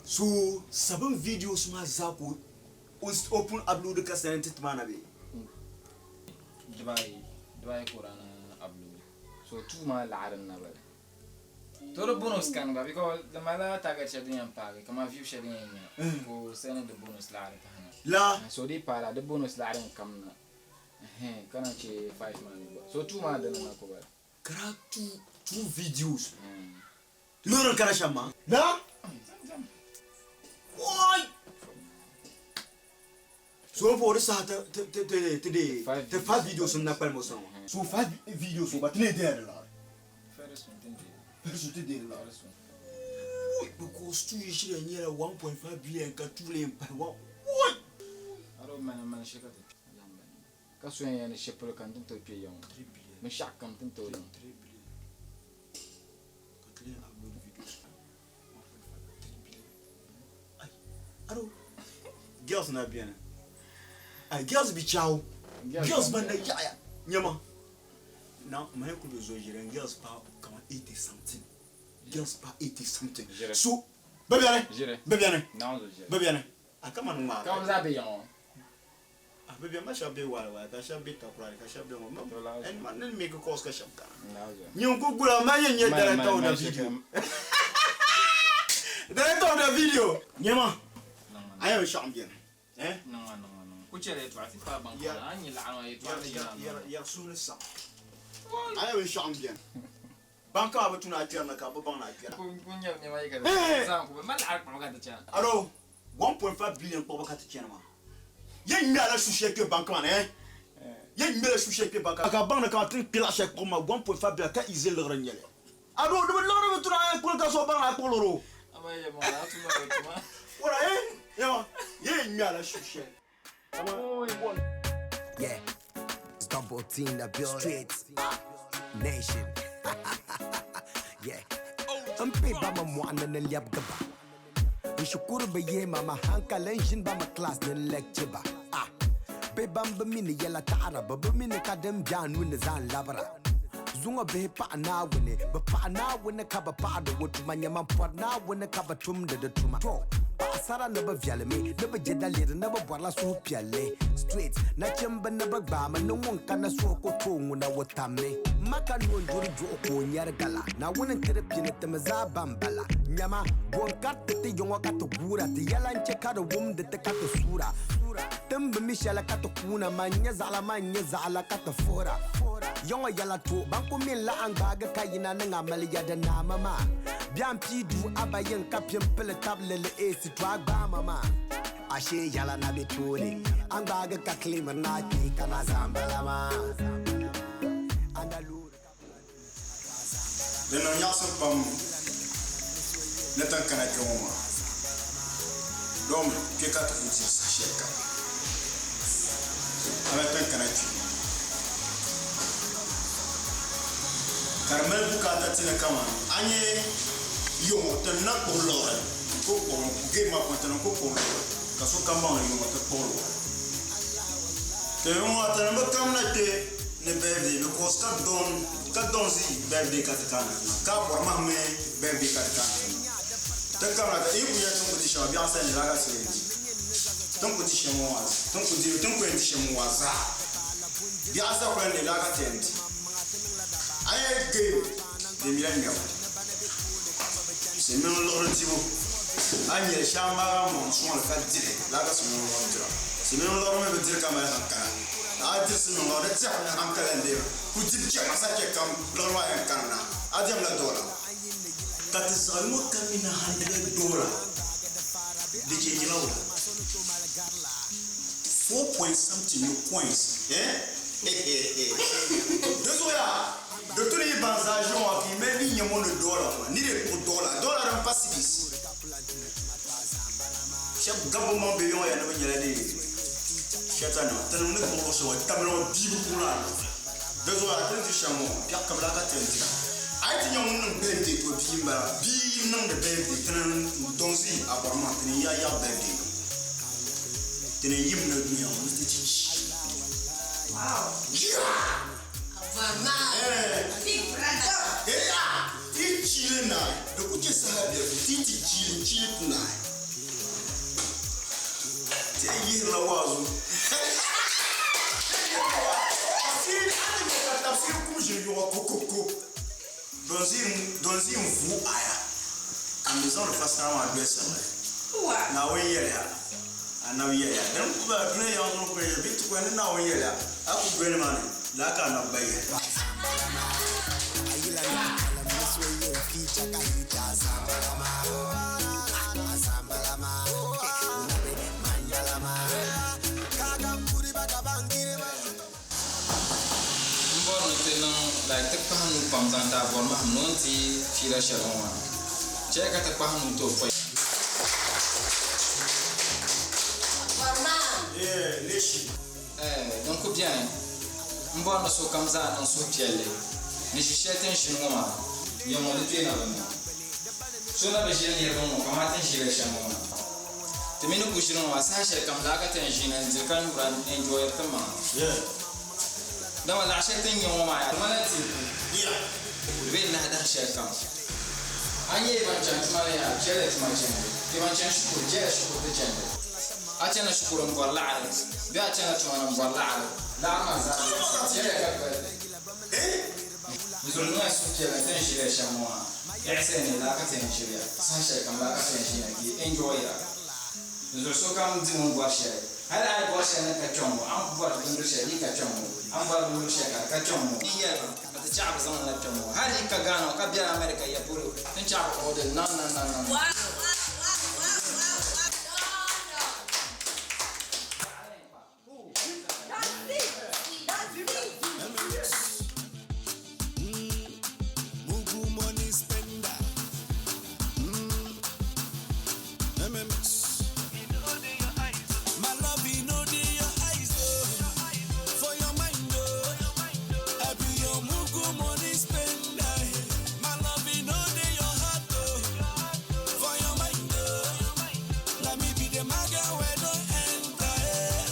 So 7 videos maa zaa ka o pun upload ka send ti maa na bee? Dibaayi dibaayi ka o daa na upload. So 2 maa laɣiri n na bala. To di bonus kani gba because di malila target shɛli din yɛn paagi kamani view shɛli din yɛn nya ka o send di bonus laɣiri pahi na. La. So di yi paai la di bonus laɣiri n kam na ka na che 5 maa mi gba. So 2 maa dini na ko bala. Ka daa 2 videos. Loori n kana shɛm maa. La. Wai! So o di saha ti deei ti 5 videos n na kpalim o sani ŋɔ. So 5 videos ŋɔ gba ti lee deei di liɣiri. Very soon ti deei di liɣiri. Wui! Because 2 yi shiri yɛn nyɛla 1.5 billion ka 2 lee pahi 1. Wui! Ka so yɛn yɛli ni shɛli polo ka n ti ni tooi kpe ya ŋɔ. Binshɛɣu kam ti ni tooi niŋ. 3 billion ka ti lee upload videos 1.5 billion. Ai, aro girls na beni. Ai, girls bi chawo. Girls ban na yaɣaya. Nyama. Na mani kuli bi zo ʒiri girls pa kaman 80 something. Girls pa 80 something. So, bɛ beni. Bɛ beni. Bɛ beni. A kaman ŋmaa. Ka bɛ zaa be ya ŋɔ. A bɛ beni ma shɛba be Wali Wali ka shɛba be Takoradi ka shɛba be ŋɔ ma ni ni make calls ka shɛba kana. Nyin ku gula ma yɛn nyɛ director of the video. Director of the video. Nyama a yɛn binshɛɣu m-beni eh. Yɛri suhu ni saɣim a yɛn binshɛɣu m-beni. Ban ka a bi tuni a kpɛri ni ka bɛ baŋ ni a kpɛra. Alo, 1.5 billion kpuɣibu ka ti chani maa. Yɛn ŋme a la shu shɛli kpe banki maa ni eh? Yɛn ŋme la shu shɛli kpe banki ka baŋ ni kaman ti ni kpe laɣ shɛli kpuɣibu maa 1.5 billion ka easy liɣiri n-nyɛ li. Alo, di bi liɣiri bi tuni a yɛn kuli ka so baŋ ni a kpuɣi liɣiri o. Wara eh? Yɛn ŋme a la shu shɛli. Yeah, it's Double T in the building. Street Nation. Yeah. M pe ba ma mɔɣuni ni lɛbigi ba. N shikuru bi yihi ma ma hankali n ʒini ba mi class ni n lecture ba. Ah, bɛ ban bi mi ni yɛla taɣira bɛ bi mi ni ka din be a nuu ni zaa n labira. Zuŋɔ bihi paɣi Naawuni, bɛ paɣi Naawuni ka bɛ paɣiri o tuma, nyama m-pɔri Naawuni ka bɛ tumdi di tuma. To, paɣisara ni bɛ viɛlimi, ni bɛ je daliri, ni bɛ bɔrila suhupiɛlli. Straight, nachimba ni bɛ gbaami, ni ŋun kana suhu ku tooi ŋuna o tammi. M ma ka noo n-duri duɣu ka o nyari gala. Naawuni n-tiri pini ti mi zaa ban bala. Nyama, bo n-kariti ti yiŋɔ ka ti guura, ti yɛla n-che ka di wumdi ti ka ti suura. Ti ni bi mi shɛli ka ti kuuna, man n-nyɛ zaɣila, man n-nyɛ zaɣila ka ti fuhira. Yiŋɔ yɛla to, ban ku mi n-laɣim gbaagi ka yina ni ŋa mali ya di naami maa. Bia m-pii duu a ba yiŋ ka pini pili tabili li eesi to a gbaama maa. Ashee yɛla na be tooni, a ni gbaagi ka claimiri ni a kpee ka na zaa m-bala maa. A na loori ka bala duu a zaa m-bala Di niŋ nyaɣisim pam ni ti ni kana kpe ŋɔ maa, domi kpe ka ti ku diri saha shɛli kam. Hali ti ni kana kpe ka di mali bukaata ti ni kaman a nya yuŋ ti ni na kpuɣi liɣiri n-ku kpuɣi game maa puuni ti ni ku kpuɣi liɣiri ka sokam baŋ ni yuŋ ti kpuɣi liɣiri. Ti yuŋ ti ni bi kamina kpe ni birthday because ka don ka don zi birthday ka ti kana ti niŋ ka bɔri mahimi birthday ka ti kana ti niŋ ti kamina ka yi ku nya tin ku di shɛŋa biɛɣu sani la ka ti yɛn di tin ku di shɛm ŋɔ tin ku di tin ku yɛn di shɛm ŋɔ zaa biɛɣu sa kuli ni la ka ti yɛn di a yɛn game di mila ŋmɛbu si niŋ liɣiri dibu a nyɛli shɛŋa maa ka mɔŋ suŋli ka dili la ka si niŋ liɣiri dira. Silimiin liɣiri mi bi diri ka mali hankala. A diri silimiin liɣiri di diɛm ni hankala n-deei ku dibu chɛ ma sa chɛ kam liɣiri maa yɛn kanimina a diɛmla doola. Ka ti zaɣ ŋɔ kam mi na hundred dollar di chɛnjila wula? Four point something ni coins eh Di zuɣu yaa di tu ni yi baŋ zaa ʒi ŋɔ ka yi mali din nyɛ ŋɔ ni dollar ŋɔ ni di kpuɣi dollar dollar din pa cedis. Shɛba gabi bɛ maŋ bɛ yɔŋ ya ni bɛ nyɛla di shɛtanima tinim ni kpuɣi luɣ shɛli ŋɔ tabili ŋɔ bia bi kpuɣi laa luɣili. Di zuɣu a ti ni di shɛm ŋɔ biɛɣu kabila ka ti yɛn dira. A yi ti nya ŋun niŋ birthday to bia m-bala bia yi niŋdi birthday ti ni dɔŋsi a bɔri maa ti ni yaai yaɣi birthday ŋɔ ti ni yim ni dunia ŋɔ ni ti ti chi. Wow. Yeah! Big brother. Yeah! Ti chiili naai di ku chɛ saha biɛlifu ti ti chiili n-chiili ti naai. Ti yɛn yihirila waazu. Ka tabisiri kum ʒiri yuɣa kokoko. Dɔnzi n-vuui aya ka m bi zaŋdi fasara maa doli sirili. Naawuni yɛliya, Anabi yɛliya, dini ku bala dunia yaŋ zuɣu kuli yɛli bɛ ti kɔhi ni Naawuni yɛliya, a ku doli ma ni lala ka Anabi gba yɛli. M bɔri ni ti niŋ like ti kpahi nuu pam zaŋ ti a bɔri mahim ni o ni ti fiila shɛli ŋɔ maa. Chɛya ka ti kpahi nuu ti o pɔi. Din ku beni, m bɔri ni sokam zaa niŋ suhupiɛlli ni ʒi shɛli ti ni ʒini ŋɔ maa, yiŋ ŋɔ di kpe na bi niŋ. So na bi ʒili niriba ŋɔ kaman ti ni ʒili shɛm ŋɔ maa. Ti mi ni ku ʒini ŋɔ maa saha shɛli kam laa ka ti yɛn ʒini n-diri ka nyura n-enjoyiri ti maŋa. Dama laɣ shɛli ti ni nya ŋɔ maa yaa di ŋmanila teeku di be nahi dahi shɛli kam. A nyɛ ban chani tuma ni yaa chɛliya tuma chandi, bɛ ban chani shikuru chɛliya shikuru ti chandi. A chana shikuru m-bɔri laɣiri bee a chana tuma ni m-bɔri laɣiri, laɣiri maa zaa chɛliya ka gbali li. N zuri niŋya suhupiɛlli ti ni ʒiliya shɛm ŋɔ maa. Yiɣisi n ni laa ka ti yɛn ʒiliya, saha shɛli kam laa ka ti yɛn ʒiya ti enjoyira. N zuri sokam di ŋun bɔri shɛli. Hali a yi bɔri shɛli ni ka kpiɔŋ ŋɔ, a ni ku bɔri bindiri shɛli di yi ka kpiɔŋ ŋɔ, a ni bɔri bindiri shɛli ka di ka kpiɔŋ ŋɔ. N yɛli ba ka ti chaɣi bi zaŋ li na kpiɔŋ ŋɔ. Hali yi ka Ghana ŋɔ ka bela America ya polo, ti ni chaɣi bi order li na na na na na. Mugu money spender. MMS. My love, you know dey your eyes, oh. For your mind, oh. I be your mugu money spender. My love, you know dey your heart, oh. For your mind, oh. Let me be the maga where don't enter. eh.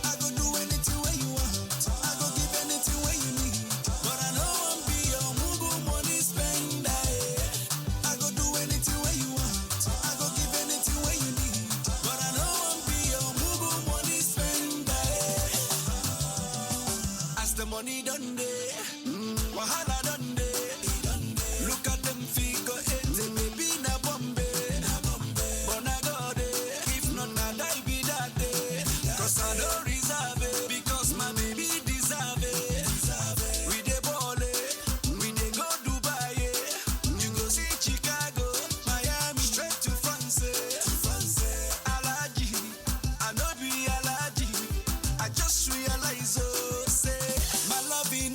I go do anything where you want. I go give anything where you need. But I know I'm be your mugu money spender. eh. I go do anything where you want. I go give anything where you need. But I know I'm be your mugu money spender. eh. As the money done day, wahala done day. Look at them figure eight, baby na Bombay. But na God, eh, if not na die be that day. 'Cause I don't reserve it, because my baby deserve it. We dey ball, eh, we dey go Dubai, eh. You go see Chicago, Miami, straight to France. eh. Alaji, I no be Alaji. I just realize, oh, say, my love, you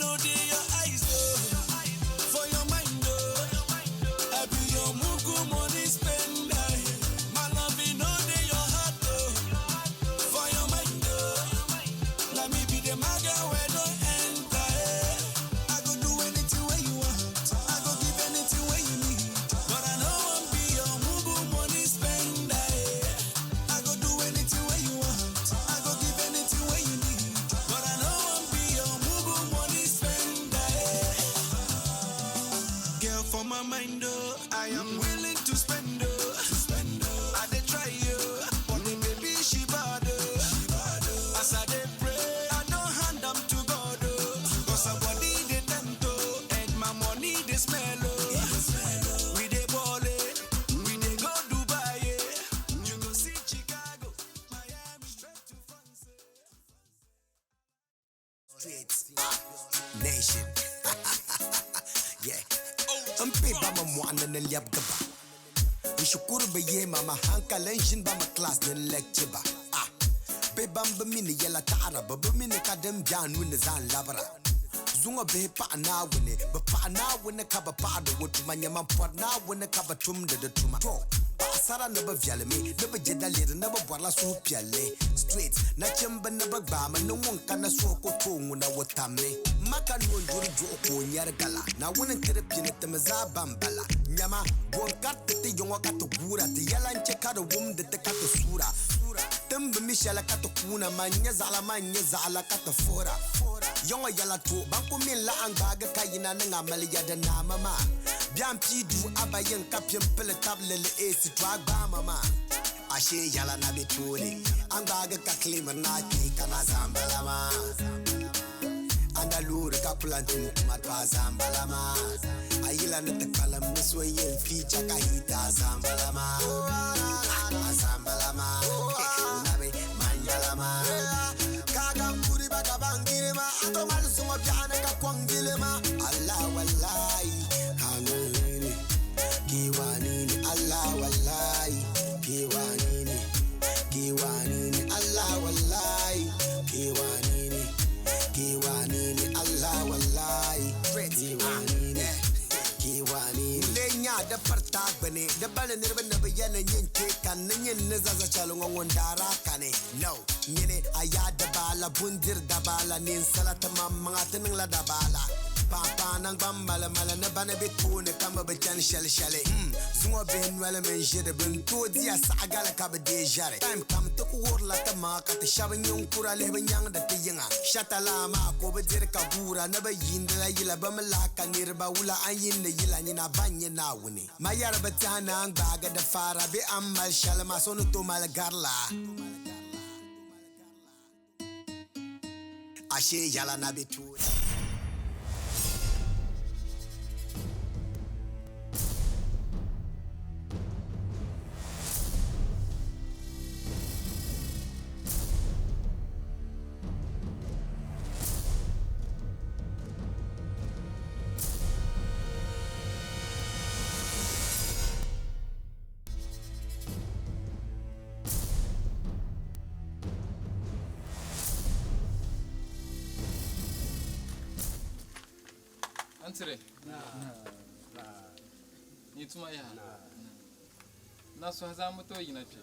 Nation. Yeah. N pe ba ma mɔɣuni ni lɛbigi ba. N shikuru bi yihi ma ma hankali n ʒini ba mi class ni n lecture ba. Ah. Bɛ ban bi mi ni yɛla taɣira bɛ bi mi ni ka din be a nuu ni zaa n labira. Zuŋɔ bihi paɣi Naawuni, bɛ paɣi Naawuni ka bi paɣiri o tuma, nyama m-pɔri Naawuni ka bi tumdi di tuma. To, paɣisara ni bi viɛlimi, ni bi je daliri, ni bi bɔrila suhupiɛlli. Straight, nachimba ni bi gbaami, ni ŋun kana suhu ku tooi ŋuna o tammi. Ma ka noo n-duri duɣu ka o nyari gala, Naawuni n-tiri pini ti mi zaa ban bala. Nyama, bo n-kariti ti yiŋɔ ka ti guura, ti yɛla n-che ka di wumdi ti ka ti suura. Ti ni bi mi shɛli ka ti kuuna, man n-nyɛ zaɣila, man n-nyɛ zaɣila ka ti fuhira. Yiŋɔ yɛla to, ban ku mi n-la a ni gbaagi ka yina ni ŋa mali ya di naami maa. Bɛ a ni pii duu a ba yiŋ ka pini pili tabili li eesi to a gbaami maa. Ashee yɛla na be tooni, a ni gbaagi ka claimiri ni a kpee ka na zaa m-bala maa. A na loori ka ku lan tum tuma to a zaa m-bala maa. A yila ni ti kpalim ni so n-yɛn feature ka hit a zaa m-bala maa. A zaa m-bala maa. Nabi man yɛla maa. Kagan kuri ba ka ban girima, a to mali zuŋɔ biɛɣuni ka kɔŋ gilima. Allah wallahi, hanuni, kiwanini. Allah wallahi, kiwanini, kiwanini. Allah wallahi, kiwanini, kiwanini. Allah wallahi, kiwanini, kiwanini. Le nya da parta gbuni, di bali niriba ni bi yɛli nyin kpe ka ni nyin ni zaza shɛli ŋɔ ŋun daara kani. No, nyini a yaa dabaala, bundiri dabaala, ninsala ti maŋmaŋa ti niŋla dabaala. Paapaa naŋgban malimali ni bani be tooni ka mi bi chani shɛli shɛli. Zuŋɔ bihi noli mini ʒiri bɛ ni tooi diya saɣigali ka bi deei ʒɛri. Time kam ti ku wuhirila ti maŋa ka ti shɛba ninkura lihi bi nyaŋdi ti yiŋa. Shɛta laa maa ka o bi diri ka guura ni bi yiindila yila bɛ mi lahi ka niriba wula a ni yiindi yila nyina ban nyɛ Naawuni. Ma yɛri bi tɛha ni a ni gbaagi di faara bee a ni mali shɛli maa so ni tooi mali gari la. Ashee yɛla na be tooni. Antire. Ni tuma ya. Na so za mu to yina kpe.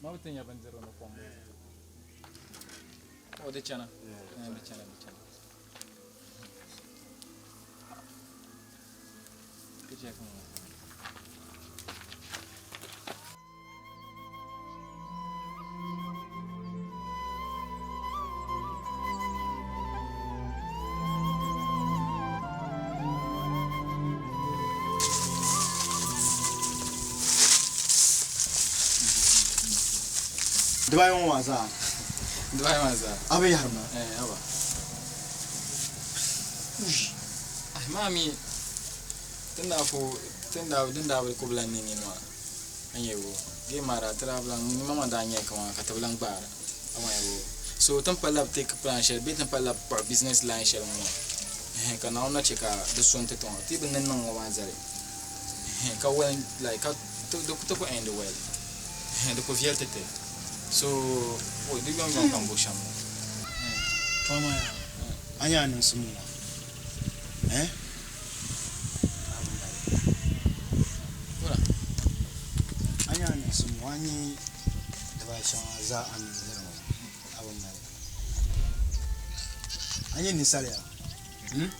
Ma bi tin ya bindirigu ni kom. O di chana. Di chana, di chana. Ti chɛ ka ŋɔ. Dibayi ŋɔ maa zaa. Dibayi maa zaa. A bi yɛhiri ma? Eh, haba. Maa mi tin daa ku tin daa din daa bi ku bi lan ne nini maa n nyɛ bo gee maa daa ti daa bi lan nima maa daa nyɛ kaman ka ti bi lan gbaara a wan yɛ bo so tin pa labi take plan shɛli bee tin pa labi kpuɣi business line shɛli ŋɔ maa ɛhɛn ka Naawuni na che ka di so n-ti ti ŋɔ ti bi ni niŋ ŋɔ maa zali ɛhɛn ka well like ka ti ku end well ɛhɛn di ku viɛli ti ti so di yomyom ka n bo shɛm ŋɔ. To amaa yaa a nya a niŋsim ŋɔ eh? A nya a niŋsim ŋɔ a ni dibaa shɛŋa zaa a ni yɛri ŋɔ a bi mali. A nya ninsala yaa hmm?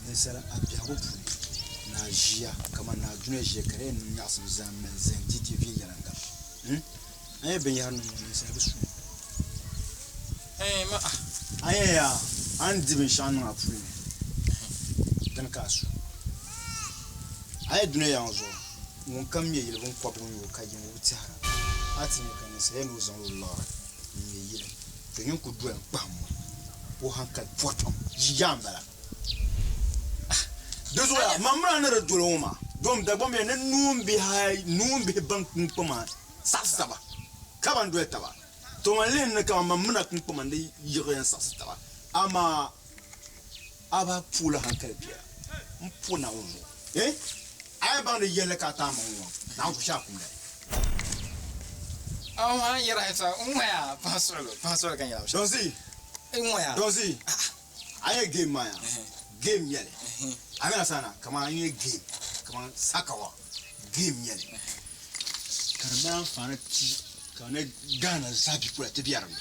Ninsala a biɛhigu puuni ni a ʒiya kamani ni a dunia ʒiya ka di yɛn niŋ nyaɣisim zaa m-mali zahim di ti viɛnyɛliŋga hmm? A nya binyɛhiri ni ŋɔ ninsala bi su li. A nya yaa a ni di binshɛɣu niŋ a puli ni dini ka a su. A nya dunia yaŋ zuɣu ŋunkam ŋme yili biŋkɔbigu n-nyɛ o ka yiŋ o bi tɛhira. A ti nya ka ninsala yɛn ni o zaŋla o liɣiri n-ŋme yili to nyin ku doya n-kpahim o o hankali pɔri pam yaa m-bala. Di zuɣu yaa man mini a ni di doli ŋɔ maa dom Dagbamb ya ni noombihi ban kpuŋ kpaŋ maa saɣisi taba ka ban doli taba. To man lihi ni kaman man mina kpunkpama ni yiɣi n saɣisi taba, amaa a ba puula hankali biɛla m po Naawuni zuɣu. Eh? A yɛn baŋ di yɛlli ka a taai maŋ ŋɔ, Naawuni zuɣu shee a kumda. Amaa n yɛra yɛtɔɣa n ŋɔya paɣa suɣulo, paɣa suɣulo ka n yɛra shɛm. Dɔnzi, N ŋɔya. Dɔnzi, a nyɛ game maa ya, game nyɛli. A mi asana kaman a nyɛ game, kaman sakawa game nyɛli. Ka di mali anfaani ti ka ni Ghana zaa bipola ti be di ni.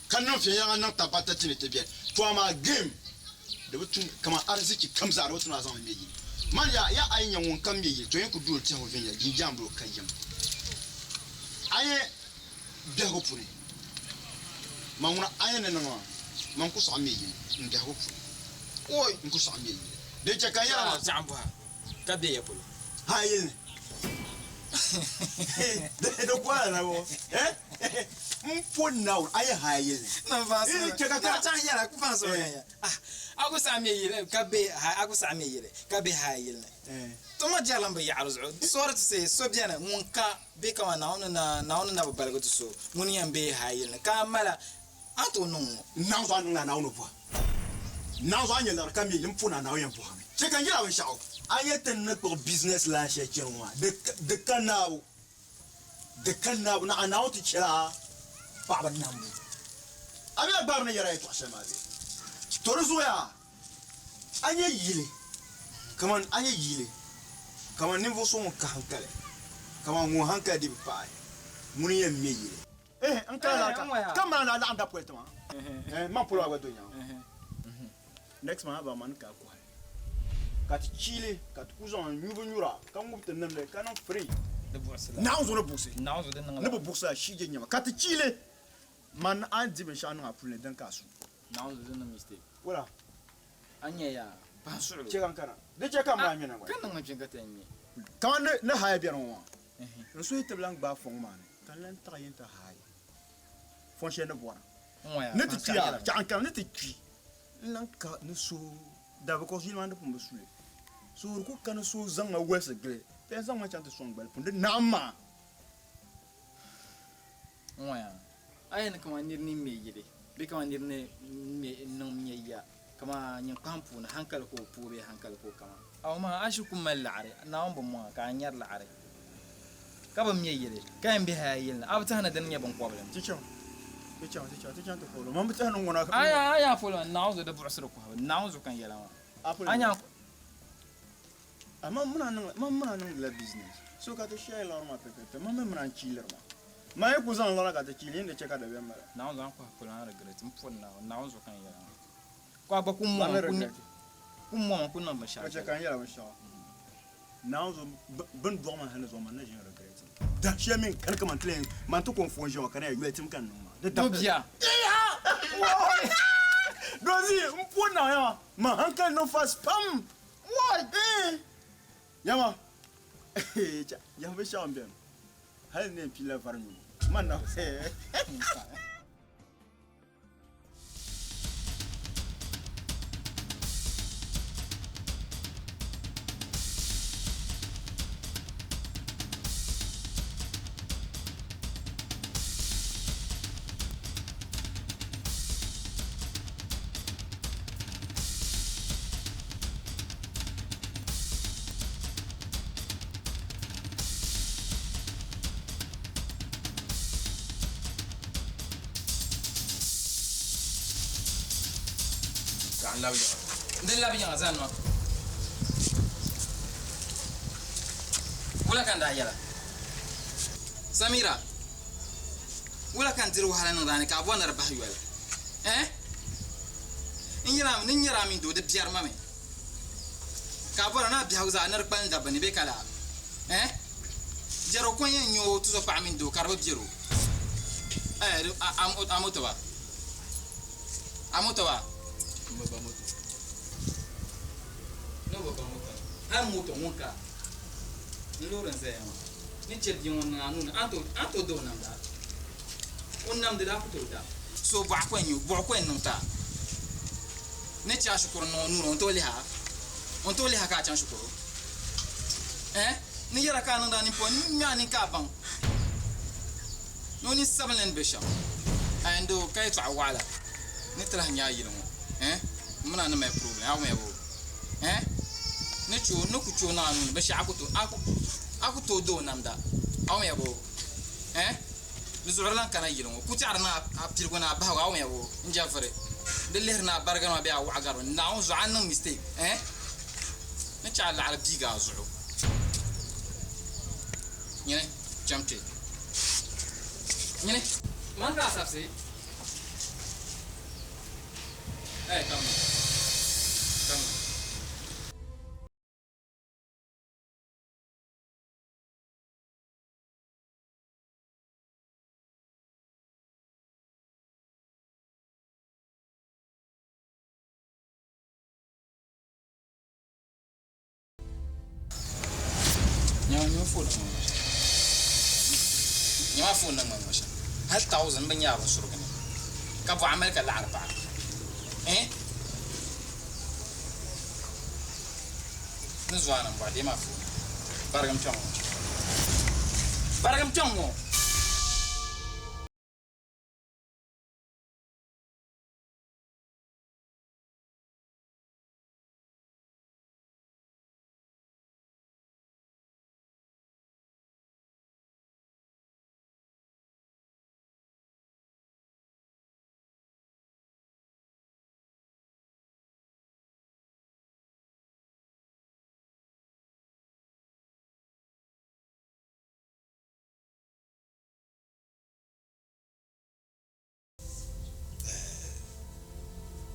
Ka niŋ viɛnyɛliŋga niŋ tabata ti ni ti be. To amaa game di bi tum kaman arzichi kam zaa di bi tum a zaŋ li me yili. Man ya ya a yi nya ŋun kam me yili to yin ku doli tɛhigu viɛnyɛla jinjambilo ka yim. A nya biɛhigu puuni man ŋuna a yɛn ni niŋ maa man ku saɣim me yili n biɛhigu puuni. Oi n ku saɣim me yili. Din chɛ ka n yɛla maa. Zaɣim buha ka be ya polo. Ha yili ni. Di kɔhila na bɔ. N po Naawuni a yi ha yili ni. Chɛ ka ka chaŋ yɛla ku paŋ so ya. A ku saɣim me yili ka be a ku saɣim me yili ka be ha yili ni. To ma jɛrilim bi yaɣiri zuɣu. Sorry to say so beni ŋun ka be kaman Naawuni na Naawuni na bi baligi ti so ŋuni yɛn be ha yili ni ka a mala a ni tooi niŋ ŋɔ. Naawuni zuɣu a niŋla Naawuni buha. Naawuni zuɣu a nyɛ liɣiri ka me yili m po na Naawuni yɛn buhimi. Chɛ ka n yɛl a binshɛɣu. A nya ti ni kpuɣi business line shɛli chani ŋɔ maa, di ka naabu. Di ka naabu na a Naawuni ti chɛla paɣaba nambu. A mi a gbaari ni yɛra yɛtɔɣ shɛli maa bee? To di zuɣu yaa a nya yili kaman a nya yili kaman ninvuɣ so ŋun ka hankali kaman ŋun hankali dii bi paai ŋuni yɛn me yili. Eh, n kana la ka ka maa na laɣim dapoli ti ma. Eh, man polo gba do nyaŋ. Next man aba man ka kohi. Ka ti chiili ka ti ku zaŋ nyubu nyura ka ŋubi ti nimdi ka niŋ free. Di buɣisi la. Naawuni zuɣu ni buɣisi. Naawuni zuɣu di niŋ la. Ni bi buɣisi la shii je nyama ka ti chiili man a ni di binshɛɣu niŋ a puli ni din ka a su. Naawuni zuɣu di niŋ mistake. Wala? A nya yaa pahi suɣulo. Che ka n kana. Di che ka m maa ŋme na gba. Ka niŋ mi kpini ka ti yɛn ŋme. Kaman ni haya beni ŋɔ maa. N suhi ti bi lan gbaai fɔŋ maa ni, ka n lan taɣi yi ni ti haai fɔn shɛli ni bɔra. Ni ti kpi yaa, chaɣ n kana ni ti kpi n lan ka ni so da because yili maa ni pun bi su li. So di ku ka ni so zaŋ ma wolisi gili, bɛ yɛn zaŋ ma chaŋ ti sɔŋ gbali pun di naɣim maa. N ŋɔya, a yɛn kaman nir ni ŋme yili bee kaman nir ni ŋme niŋ nya ya kaman nyiŋkpahim puuni haŋkali ka o pooi bee haŋkali ka o kama. Aw maa, a shi ku mali laɣiri, Naawuni bi mɔŋ a ka a nyari laɣiri, ka bi ŋme yili, ka yɛn bihi a yili ni, a bi tɛhi ni dini nyɛ biŋkɔbili? Ti chaŋ, ti chaŋ, ti chaŋ, ti chaŋ ti polo. Man bi tɛhi ni ŋuna. A yaa, a yaa polo maa, Naawuni zuɣu di buɣisiri kɔhibu, Naawuni zuɣu ka n yɛla maa. A polo A nya. A man mini a niŋ, man mini a niŋdila business, so ka ti share liɣiri maa pɛpɛpɛ, man mi mini a n-chiiliri maa. Man yi ku zaŋ liɣiri ka ti chiili, yin di chɛ ka dabiɛm mali a. Naawuni zuɣu a ni kɔhi polo a ni regret, m pɔri Naawuni, Naawuni zuɣu ka n yɛla maa. Ka a gba ku Man ni mɔŋ regret. ku mɔŋ ku niŋ binshɛɣu Ka chɛ ka n yɛla binshɛɣu. Naawuni zuɣu bɛ ni dɔɣi ma hal ni zuɣu man na ʒin regret. Dahin shɛli mi n kani kaman ti lee man ti ko n foon ʒiya ŋɔ ka na yɛn yoli tim ka n niŋ maa. Di Doo bia. Dozi, m pɔri Naawuni yaa man hankali niŋ fast pam. Wai! Eh! Yama! Yaha binshɛɣu m-beni. Hali n yɛn piila vari nyubu. Man na. Ka n labi yiŋa. N di labi yiŋa zani maa. Wula ka n daa yɛla? Samira, wula ka n diri wahala niŋdi a ni ka a bɔri ni di bahi yoli? Eh? N yɛl a mi ni n nyɛri a mini doo di biɛri ma mi. Ka a bɔra ni a biɛhigu zaa ni di kpalim dabba ni bee ka laa? Eh? Jɛro ko n-yɛn nyɛ o tuzɔpaɣa mini doo ka di bi biɛri o. Eh, di, a, a, a moto ba? A moto ba? M bi ba moto. Ni o bi ba moto. Hali moto ŋun ka n loori n-zaya maa ni chɛ bia ŋɔ niŋ a nuu ni, a ni tooi da o namda? O namdi daa ku tooi da. So bɔɣu ko n-nyɛ o, bɔɣu ko n-niŋ ti a. Ni chɛ a shikuru niŋ o nuu ni, o ni tooi lihi a? O ni tooi lihi a ka a chaŋ shikuru? Eh? Ni yɛra ka a niŋdi a nini pɔi, n mi a nini ka a baŋ. Ni o nini sabinli ni be shɛm. A yɛn doo ka yɛtɔɣa waɣila ni ti lahi nya a yili ŋɔ eh M mini a ni mali problem a wumya boo eh Ni che o ni ku che o niŋ a nuu ni binshɛɣu a ku tooi a ku tooi di o namda a wumya boo eh Di zuɣuri lan kana yili ŋɔ ku tɛɣiri ni a piligu ni a bahigu a wumya boo N je vuri di lihiri ni a bariginima bee a waɣigarima Naawuni zuɣu a ni niŋ mistake eh Ni che a laɣiri biigi a zuɣu nyini cham kpe. Nyini. Man ka a sabisi. Hey, come on. Come on. Nyama foon ni ŋmani ŋɔ shɛm hali tawuzin bi nyɛ a binsurugu ni ka bɔɣa mali ka laɣiri paɣa eh ni zuɣu ni bɔɣa deei maa foon barigim kpɛŋ ŋɔ barigim kpɛŋ ŋɔ.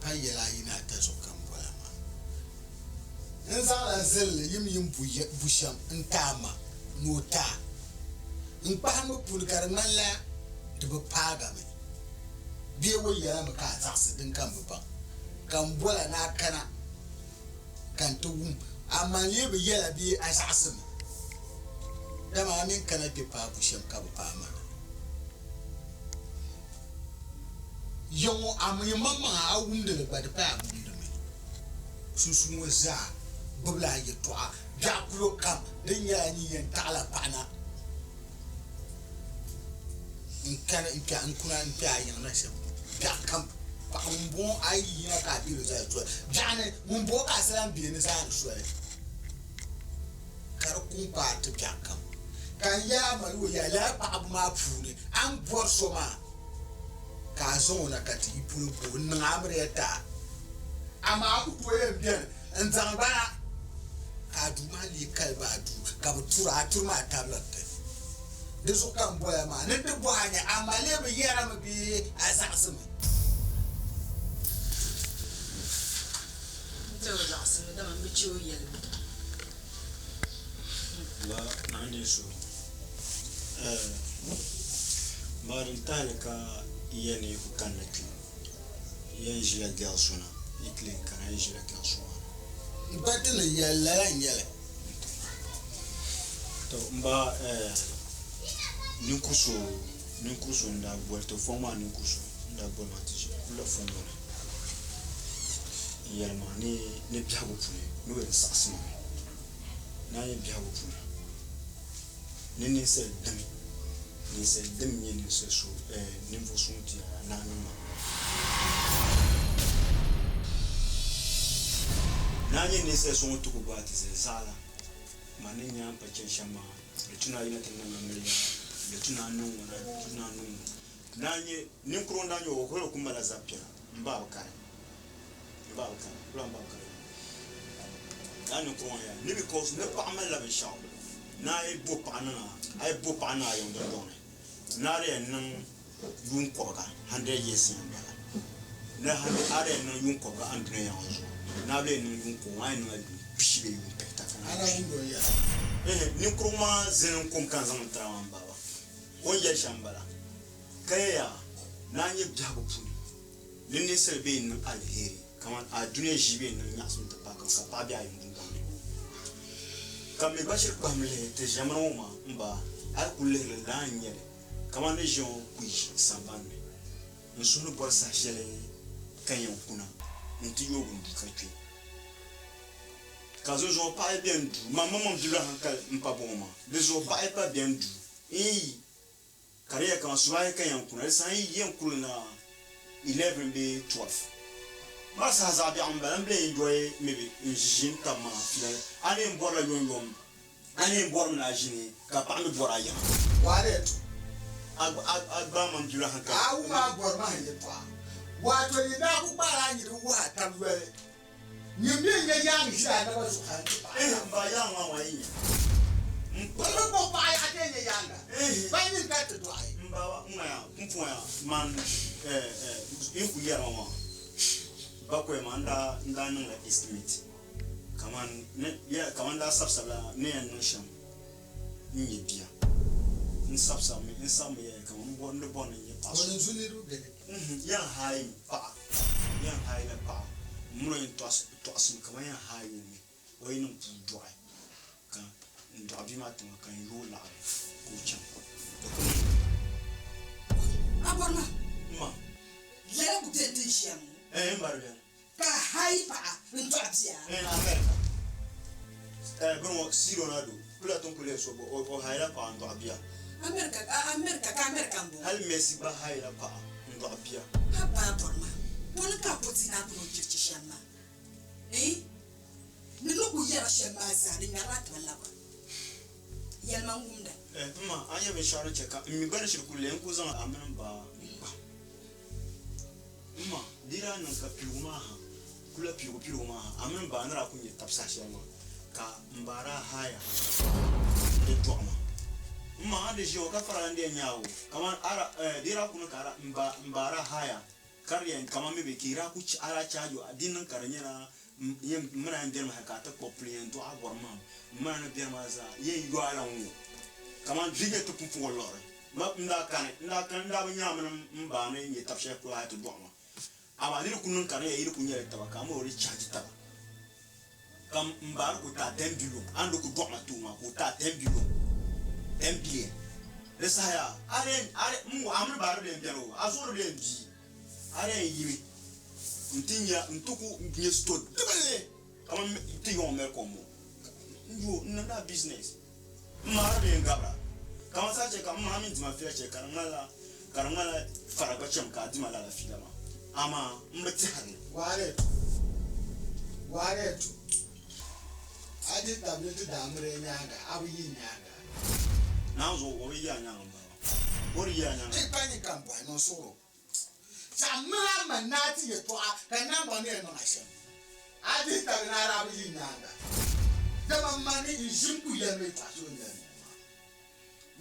Pa yɛla ayi ni ata zuɣu ka m boli a maa. N zaŋla zilli yimyim bu shɛm n-ti a ma ni o ti a. N kpahimbu puuni ka di ŋmanila di bi paagami bee o yɛla mi ka a zaɣisi din ka m bi baŋ. Ka m bol a ni a kana ka n ti wum a ma n-lee bi yɛla bee a zaɣisi mi. Dama a mini kana kpe paai bu shɛm ka bi paai ma na. Ya ŋɔ, a mi maŋmaŋa a wumdi li gba, di paya a bi wumdi mi. Sunsuuni ŋɔ zaa gbibila a yɛtɔɣa biɛɣu kulo kam din nyɛla nyin yɛn taɣila paɣa na n-kani n-kpe a n-kuna n-kpe a yiŋ na shɛm. Biɛɣu kam paɣa ŋun bɔŋɔ a yi yina ka a be di zali soli. Biɛɣu ni ŋun bɔŋɔ ka a salam be ni zaani soli. Ka di kuŋ paai ti biɛɣu kam. Ka n yɛli a ma ni o yɛli, Lala paɣibu maa puuni, a ni bɔri so maa, ka a zaŋ o na ka ti yi polo bo o n-niŋ amiliya ti a. Amaa a ku tooi yɛn beni n-zaŋ ba na, ka a duu maa leei kali ba a duu, ka bɛ tur a, a turi maa tabili ti. Di zuɣu ka m boli a maa ni n ti bɔhi a nya, a ma lee bi yɛrimi bee a zaɣisimi? N tiri o zaɣisimi, dama m bi chɛ o yɛligu. Ba naɣindi so ba din tahili ka ya ni ku kanna kpe ya n ʒila girls so na Italy n kana n ʒila girls so maa na. Ba ti ni yɛli lala n nyɛli. To m ba ninkuri so ninkuri so n daa boli ti fɔŋ maa ninkuri so n daa boli ma ti ʒi kula fɔŋ ŋɔ ni n yɛli ma ni ni biɛhigu puuni ni o yɛn saɣisi ma mi ni a nyɛ biɛhigu puuni ni ninsal dim ninsal dim nyɛ ninsal so ninvuɣ so ŋun ti a naa niŋ ma ni a nyɛ ninsal so ŋun ti ku gbaai ti zali zaɣila ma ni nya m pa chani shɛm maa di tu ni a yina ti niŋ amiliya di tu ni a niŋ ŋɔ di tu ni a niŋ ŋɔ ni a nyɛ ninkurigu n-daa nyɛ o holi ku malila zab piɛla m-baai bi kari m-baai bi kari kula m-baai bi kari lala ninkurigu ŋɔ yaa ni because ni paɣa malila binshɛɣu ni a yi bo paɣa niŋ a a yi bo paɣa niŋ a yiŋ dundɔŋ ni ni a di yɛn niŋ yuun kɔbiga hundred years yɛn bala ni a di yɛn niŋ yuun kɔbiga andunia ŋɔ zuɣu ni a bi yɛn niŋ yuun kɔbiga a yɛn niŋla yuun pishi bee yuun pihita ka naan yi Ehe ninkurigu maa zini n-kom ka n zaŋ n-tira maa m-bala o ni yɛli shɛm m-bala ka yɛya ni a nyɛ biɛhigu puuni ni ninsal bee n-niŋ aliheri kaman a dunia ʒii bee n-niŋ nyaɣisim ti paai kam ka paɣa be a yiŋ dundɔŋ ni. Ka m mi gba shiri kpahim lihi ti ʒiɛmani ŋɔ maa m-ba a yi kul lihiri li laa n-nyɛ li kaman ni ʒiɛŋ ku yi samban ni. N suhu ni bɔri saha shɛli ka n yɛn kuna nti yooi n duu ka kpe. Ka dinzuɣu paɣa yi beni duu, man maŋmaŋ bibila haŋkali m-pa bɔŋɔ maa, dinzuɣu paɣa yi pa beni duu n yi. Ka di yɛli kaman subahi ka yɛn kuna, di saha yi yɛn kuli na 11 bee 12. Maa saha zaɣ biɛɣu m-bala, m bi lee enjoy maybe n ʒi ʒi n-tab maa fiila. A ni yɛn bɔrila yomyom, a ni yɛn bɔrimi ni a ʒini ka paɣa mi bɔri a yiŋa. Waari yɛtɔɣa. A a gbaai ma m bibila hankali. A wum a bɔri ma yɛtɔɣa. Waato yi daa ku kpaari a niriba wuhi a tab yoli. Nyin mi n-nyɛ yaaŋ ʒiri a naba zuɣu hal nti paai. Ehe, m ba yaaŋ maa maa yi nya. M kpa. Bɛ kpuɣi paɣa yaɣa ti yɛn nyɛ yaaŋa. Ehe. Ba nyin ka ti dɔɣi. M ba ŋmaya pumpɔŋ ya man eh eh n ku yɛri ma maa bakɔi maa n daa n daa niŋla estimate kaman ni ya kaman n daa sabisabila ni yɛn niŋ shɛm n nyɛ bia n sabisabimi n sabimi yɛli kaman m bɔri n di bɔri ni n nyɛ paɣa so. Wani zu niriba beni. Yɛn haai paɣa, yɛn haai la paɣa, m mini o yɛn tɔɣisimi kaman yɛn haai o mi, o yi niŋ puu dɔɣi ka n dɔɣi bia maa tiŋa ka n yooi laɣiri ka o chaŋ. Di ku niŋ li. A bɔri ma? M ma. Lala ku beni ti ni ʒiya ŋɔ? Ɛɛn, m ba di beni. Ka a haai paɣa n-dɔɣi bia? Ɛɛn, America. Ɛɛn, bini ŋɔ, C. Ronaldo kula ti ni kuli yɛli so o haai la paɣa n-dɔɣi bia. America, America, ka America m-bɔŋɔ. Hali Messi gba haai la paɣa n-dɔɣi bia. Haba a bɔri ma, pɔni ka a bo ti naa pini o chirichi shɛm maa? Ɛɛn, ni ni ku yɛra shɛm maa zaa, di ŋmɛrila tiba laba. Yɛlima n wumda. Ɛɛn, m ma, a nya binshɛɣu din chɛ ka m mi gba ni shiri kuli lee n ku zaŋ a mini m ba n-kpa. M ma, di daa niŋ ka piligu maa ha, kula piligu piligu maa ha, a mini m ba ni daa kuli nyɛ tab saha shɛli maa, ka m ba daa haaya n-di dɔɣi ma. M ma, a ni di ʒiya ŋɔ ka fara n-di yɛn nya a o, kaman a daa, eh, di daa kuli niŋ ka a daa, m ba, m ba daa haaya ka di yɛn, kaman mi bɛ ka yi daa kuli a daa chaaji o, di niŋ ka di nyɛla m, yɛn, m mini a yɛn beni mi hali ka a ti kpuɣi puli yɛn dɔɣi a bɔri mahim, m mini a ni beni maa zaa yɛn yo a la ŋ-ŋɔ, kaman di nyɛ ti pumpɔŋɔ liɣiri. Ma, n daa kani, n daa kani, n daa bi nya a mini m ba ni nyɛ tab shɛli polo hal ti dɔɣi ma. Amaa di di ku niŋ ka di nyɛla yi di ku nyɛla taba ka a mi o di chaji taba. Ka m ba di ku ti a 10 billion, a ni di ku dɔɣi ma ti o maa ka o ti a 10 billion, 10 billion. Di saha yaa, a di yɛn, a di, m a mini ba di bi lee beni o, a zuɣu di bi lee bii, a di yɛn yimi nti nya, nti ku nyɛ sto dibinli kaman ti yiŋɔ Melcom ŋɔ. N yo, n niŋdi a business. M ma di bi yɛn gabira, kaman saa chɛ ka m ma mini dima fiila chɛ ka di ŋmanila ka di ŋmanila fara gba chɛmi ka a dima lala fiila maa, amaa m bi tɛhiri li. Waretu, waretu, a di tabili ti daamiri a nyaaŋa, a bi yi nyaaŋa. Naawuni zuɣu o bi yi a nyaaŋa m-bala, o di yi a nyaaŋa. Ti pa nyin ka m bɔhi niŋ suɣuro. Zaŋmila a ma naa ti yɛtɔɣa ka n naan baŋ ni yɛn niŋ a shɛm. A dihi tabili ni a daa bi yi nyaaŋa, dama m ma ni n ʒim ku yɛlimi yɛtɔɣa shɛli o ni yɛli ŋɔ maa.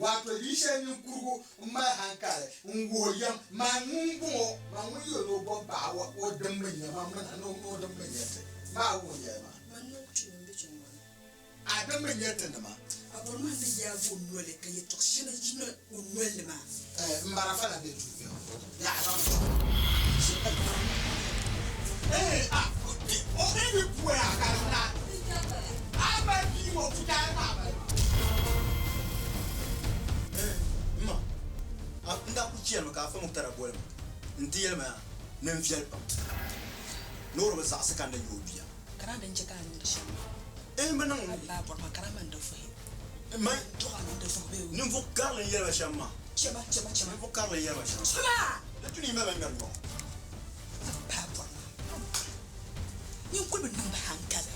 Waato yi shɛli ninkurigu m-mali haŋkali n-wuhi o yɛm, man ŋun m-bɔŋɔ, man ŋun yɛl ni o bɔbi paɣa o dimbi n-nyɛ man mini a ni o dimbi n-nyɛ ti. Maa wuhi n yɛli maa. Man ni o kpi ŋun be kpe ŋɔ ni. A dimbi n-nyɛ ti nima. A bɔri maa ni yaagi o noli ka yɛtɔɣ shɛli yina o nol ni maa. M marafa na be duu kpe ŋɔ. Yaha zaŋ chaŋ. Ehe a o mi bi puhi a ka di na. A mali bia ŋɔ putaai ka a mali maa. Eh, m ma, a n daa kuli chɛrimi ka Afa Muktar boli ma nti yɛli ma ni n viɛli pam ni o di bi zaɣisi ka n na yi o bia. Ka daa din chɛ ka a niŋdi shɛm maa. N bi niŋ. A daa bɔri ma ka daa man di vuhi. Man. Dɔɣi a mini di vuhi bee o. Ninvuɣ karili n-yɛli ba shɛm maa. Chɛ ma, chɛ ma, chɛ ma. Ninvuɣ karili n-yɛli ba shɛm. Chɛ ma! Di tu ni yi mali ba ŋmɛri nyɔɣu. A daa bɔri ma. Nyin kul bi niŋdi haŋkali.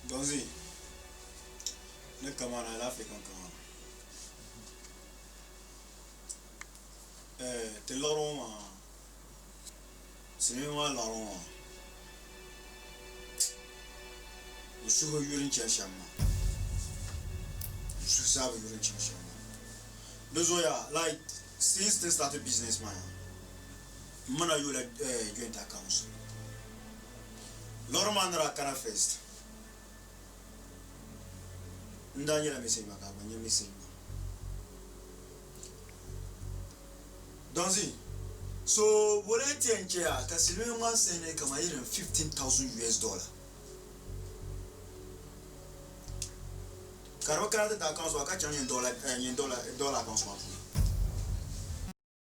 Donzi, ni kamani alaafee kankaŋa. Ti liɣiri ŋɔ maa, silimiinsi maa liɣiri ŋɔ maa, n suhu yuri n-chani shɛm maa, n suhu zaa bi yuri n-chani shɛm maa. Di zuɣu yaa, like since ti ni start business maa yaa, m mi na yoola joint accounts. Liɣiri maa ni daa kana first, n daa nyɛla message maa ka a gba nya message maa. Donzi, so boli n-ti yɛn chɛ ya ka silimiingi maa send kaman irin 15,000 US dollar ka di bi kana ti ti accounts maa ka chaŋ nyin dollar, nyin dollar, dollar accounts maa puuni.